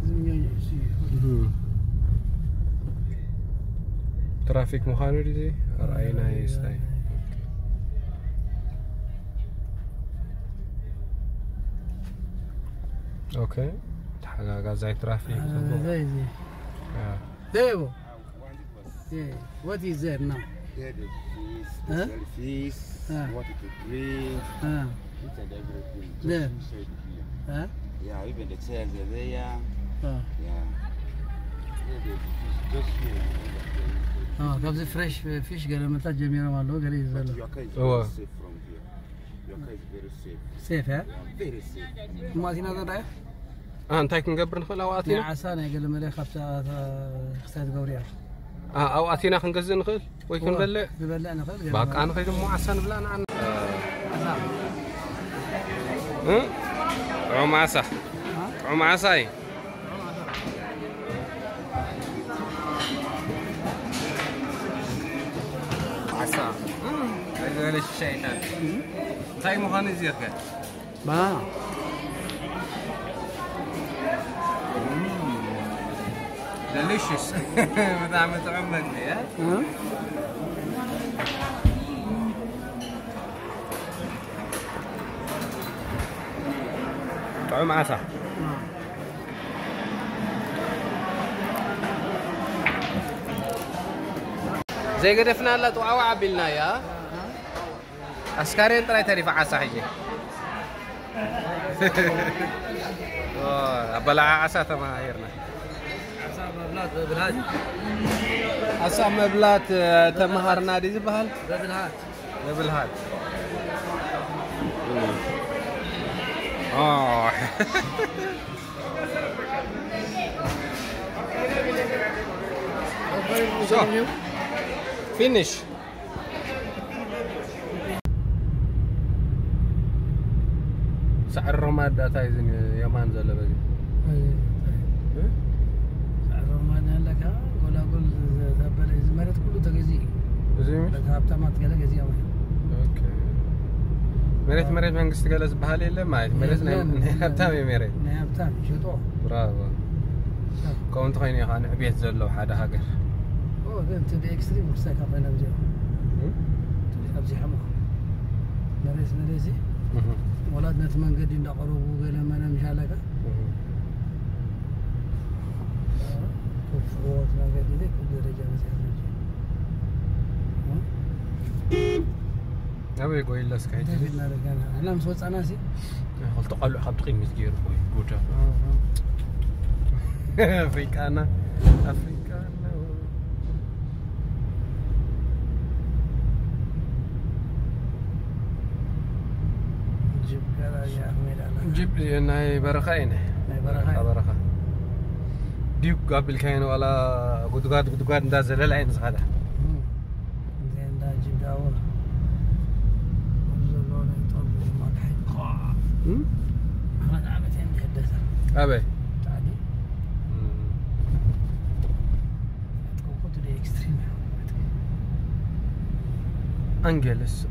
እዚ ኞኞ እሱ እዩ። እም። ትራፊክ ምዃኑ ድዩ? ኣርኣይና ይስታይ። ኦኬ። ተሓጋጋዛይ ትራፊክ ጽቡቕ። ዘይ፣ ዘይ። ያ። There you go. Yeah. What is there now? There the fish, Huh? special fish, Ah. water to drink, Ah. each and everything. Just There. Inside here. Huh? Yeah, even the chairs are there. Ah. Yeah. There the fish, just here. Ah, ካብዚ ፍሬሽ ፊሽ ገለ ምታት ጀሚሮም ኣለዉ፣ ገለ እዩ ዘሎ። But your car is እወ። Very safe from here. Your car is very safe. ሴፍ፣ እ? Yeah, very safe. ማቲና ዘዳያ? አ፣ እንታይ ክንገብር ንኽእል ኣብኡ ናይ ኣቲና? ዓሳ፣ ናይ ገለ መለ ካብታ፣ ክስታይ ትገብሩ እያ። አ፣ ኣብኡ ኣቲና ክንገዝእ ንኽእል ወይ እወ፣ ክንበልዕ? ንበልዕ ንኽእል፣ ገለ ባቃ መለ። ንኸይድ እሞ ዓሳ ንብላዕ ንዓና። ዓሳ። እ? ጥዑም ዓሳ። አ? ጥዑም ዓሳ እዩ። ዓሳ። እም፣ ዝበለ ሽሻ የለን። እንታይ ምዃኑ እዚ ይርገ? ባናና። እም፣ ደሊሽስ። ብጣዕሚ ጥዑም መግቢ፣ እ? እም። ጥዑም ዓሳ። ዘይገደፍና ኣላ ጥዋዕዋዕ ኣቢልና እያ። ኣስካሬን ጥራይ ተሪፋ ዓሳ ሕጂ። ኦ፣ ኣበላዓ ዓሳ ተመሃሂርና። ዓሳ መብላት በብልሃት። ዓሳ መብላት፣ እ፣ ተመሃርና ድዩ ዝበሃል? በብልሃት። በብልሃት። ኦ። So, finish. ሳዕሪ ሮማዳ እንታይ እዚ የማን ዘሎ በዚ? ኣይ፣ እ? ሳዕሪ ሮማዳ ኣለካ፣ ጎላጎል ዘበለ፣ እዚ መሬት ኩሉ ተገዚኡ እዩ። እዚ እዩ? በቲ ሃብታማት ገለ ገዚኦም እዮም። ኦኬ። መሬት፣ መሬት መንግስቲ ገለ ዝበሃል የለን ማለት፣ መሬት ናይ፣ የለን፣ ናይ የለን። ሃብታም እዩ መሬት። ናይ ሃብታም ይሸጦ። ብራቮ። ከምኡ እንተኾይኑ እዩ ከዓ ንዕቤት ዘለዎ ሓደ ሃገር። ኦ፣ ግን እቲ ብኤክስትሪም ክሳይ ካብ ኮይና ብዚኦም። እም? ኣብዚሖም። መሬት፣ መሬት እዚ እህ። ወላድ ነቲ መንገዲ እንዳቐረቡ ገለ መለ ምሻለካ። እህ። ክፉት መንገዲ እዚ ኩሉ ደረጃ በፂሑ ኣሎ። እም? ኣበይ ጎይለ እስከ ሕጂ? እንታይ ኢልና ደጋና? ንሕና ምስ ወፃና ሲ? ክልተ ቆልዑ ካብ ቅድሚት ገይሩ ኮይኑ ጉዳ። ኣዎ፣ ኣዎ። ኣፍሪቃና፣ ኣፍሪቃና። ጅብ ናይ በረኻ እየ። ናይ በረኻ እየ። በረኻ ዲብ ጋቢልካ እየ። ዋላ ጉድጓድ ጉድጓድ እንዳዘለለ እየ ዝኸዳ። እም። እዚ እንዳ ጅብ ዳወር ዘሎ ናይ ጦር መካይን። እም? ዓመት ዓመት እየን ዝሕደሳ። ኣበይ? ጻዕዲ። እም። Angeles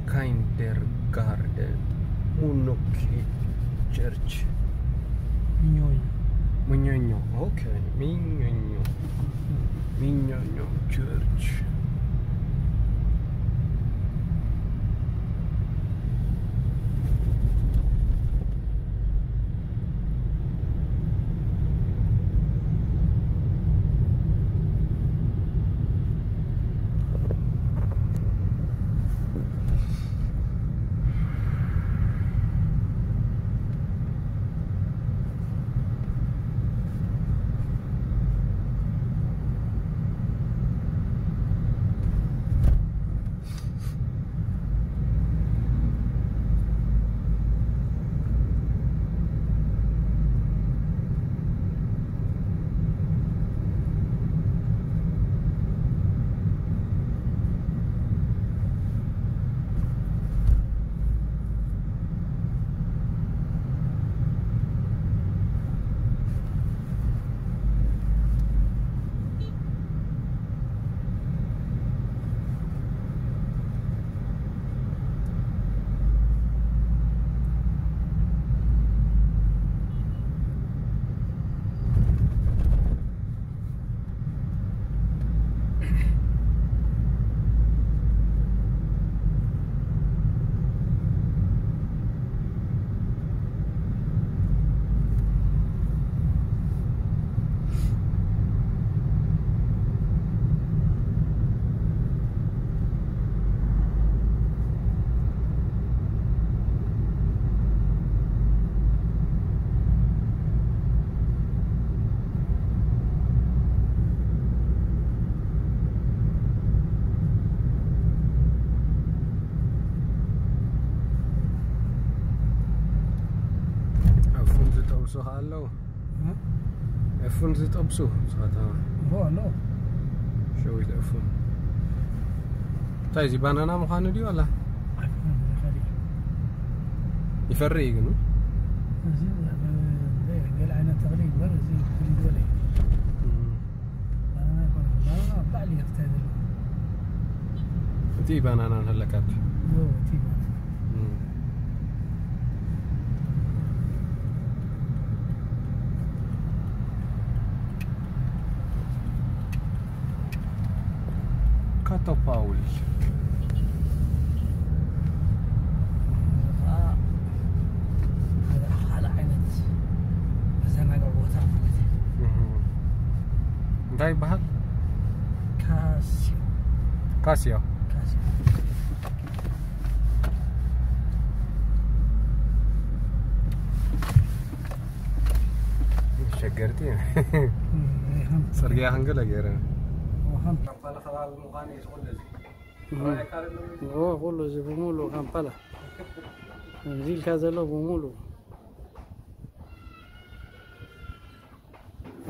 Kindergarten, Munokli Church. Minyonyo. Minyonyo. Okay. Minyonyo. Minyonyo Church. ኣፉን ዝጠብሱ ከኣ ኣለዉ። እ? ኣፉን ዝጠብሱ ዝኸተማ። ኦ፣ ኣለዉ። ሸዊት ኣፉን። እንታይ እዚ ባናና ምዃኑ ድዩ ዋላ? ኣይኮነን፣ እዚ ካልእ እዩ። ይፈሪ እዩ ግን። እዚ፣ እ፣ ገለ ዓይነት ተኽሊ እዩ እምበር፣ እዚ ፍልይ ዝበለ እዩ። እም። ባናና ኣይኮነን። ባናና ኣብ ላዕሊ እዩ ክታይ ዘለዎ። እቲ ባናና ንሃለካ ኣብቲ። ኦ፣ እቲ ባናና። እም። ካቶ ፓውል። ሓደ፣ ሓደ ዓይነት መዘናግዒ ቦታ ማለት እዩ። እህ። እንታይ ይበሃል? ካስዮ። ካስዮ። ካስዮ። ሸገርቲ። እም፣ ይኸም። ጽርግያ ክንገለ ገይረ። ወኸም። ካምፓላ ከባቢ ምዃኑ እዩ ዝኹሉ እዚ። እም። ራእይካ ዘሎ እዩ። ኦ፣ ኩሉ እዚ ብምሉ ካምፓላ። እዚ ኢልካ ዘሎ ብምሉ።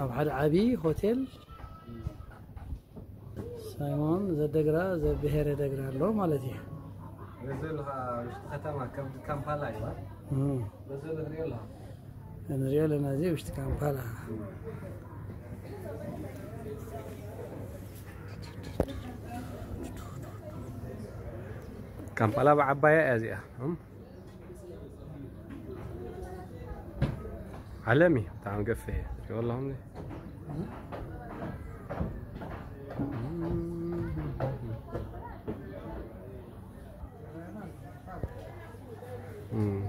ኣብ ሓደ ዓቢ ሆቴል ሳይሞን ዘደግራ ዘብሄረ ደግራ ኣሎ ማለት እዩ። በዚ ዘለኻ ውሽጢ ከተማ ከም ካምፓላ እዩ፣ እ። በዚ ዘሎ ትሪኦ ኣለኻ። ንሪኦ ኣለና እዚ ውሽጢ ካምፓላ። ካምፓላ ብዓባያ እያ እዚኣ፣ እም። ዓለም እዩ፣ ብጣዕሚ ገፊሕ እዩ። ትሪኦ ኣለኹም እዚ? እም።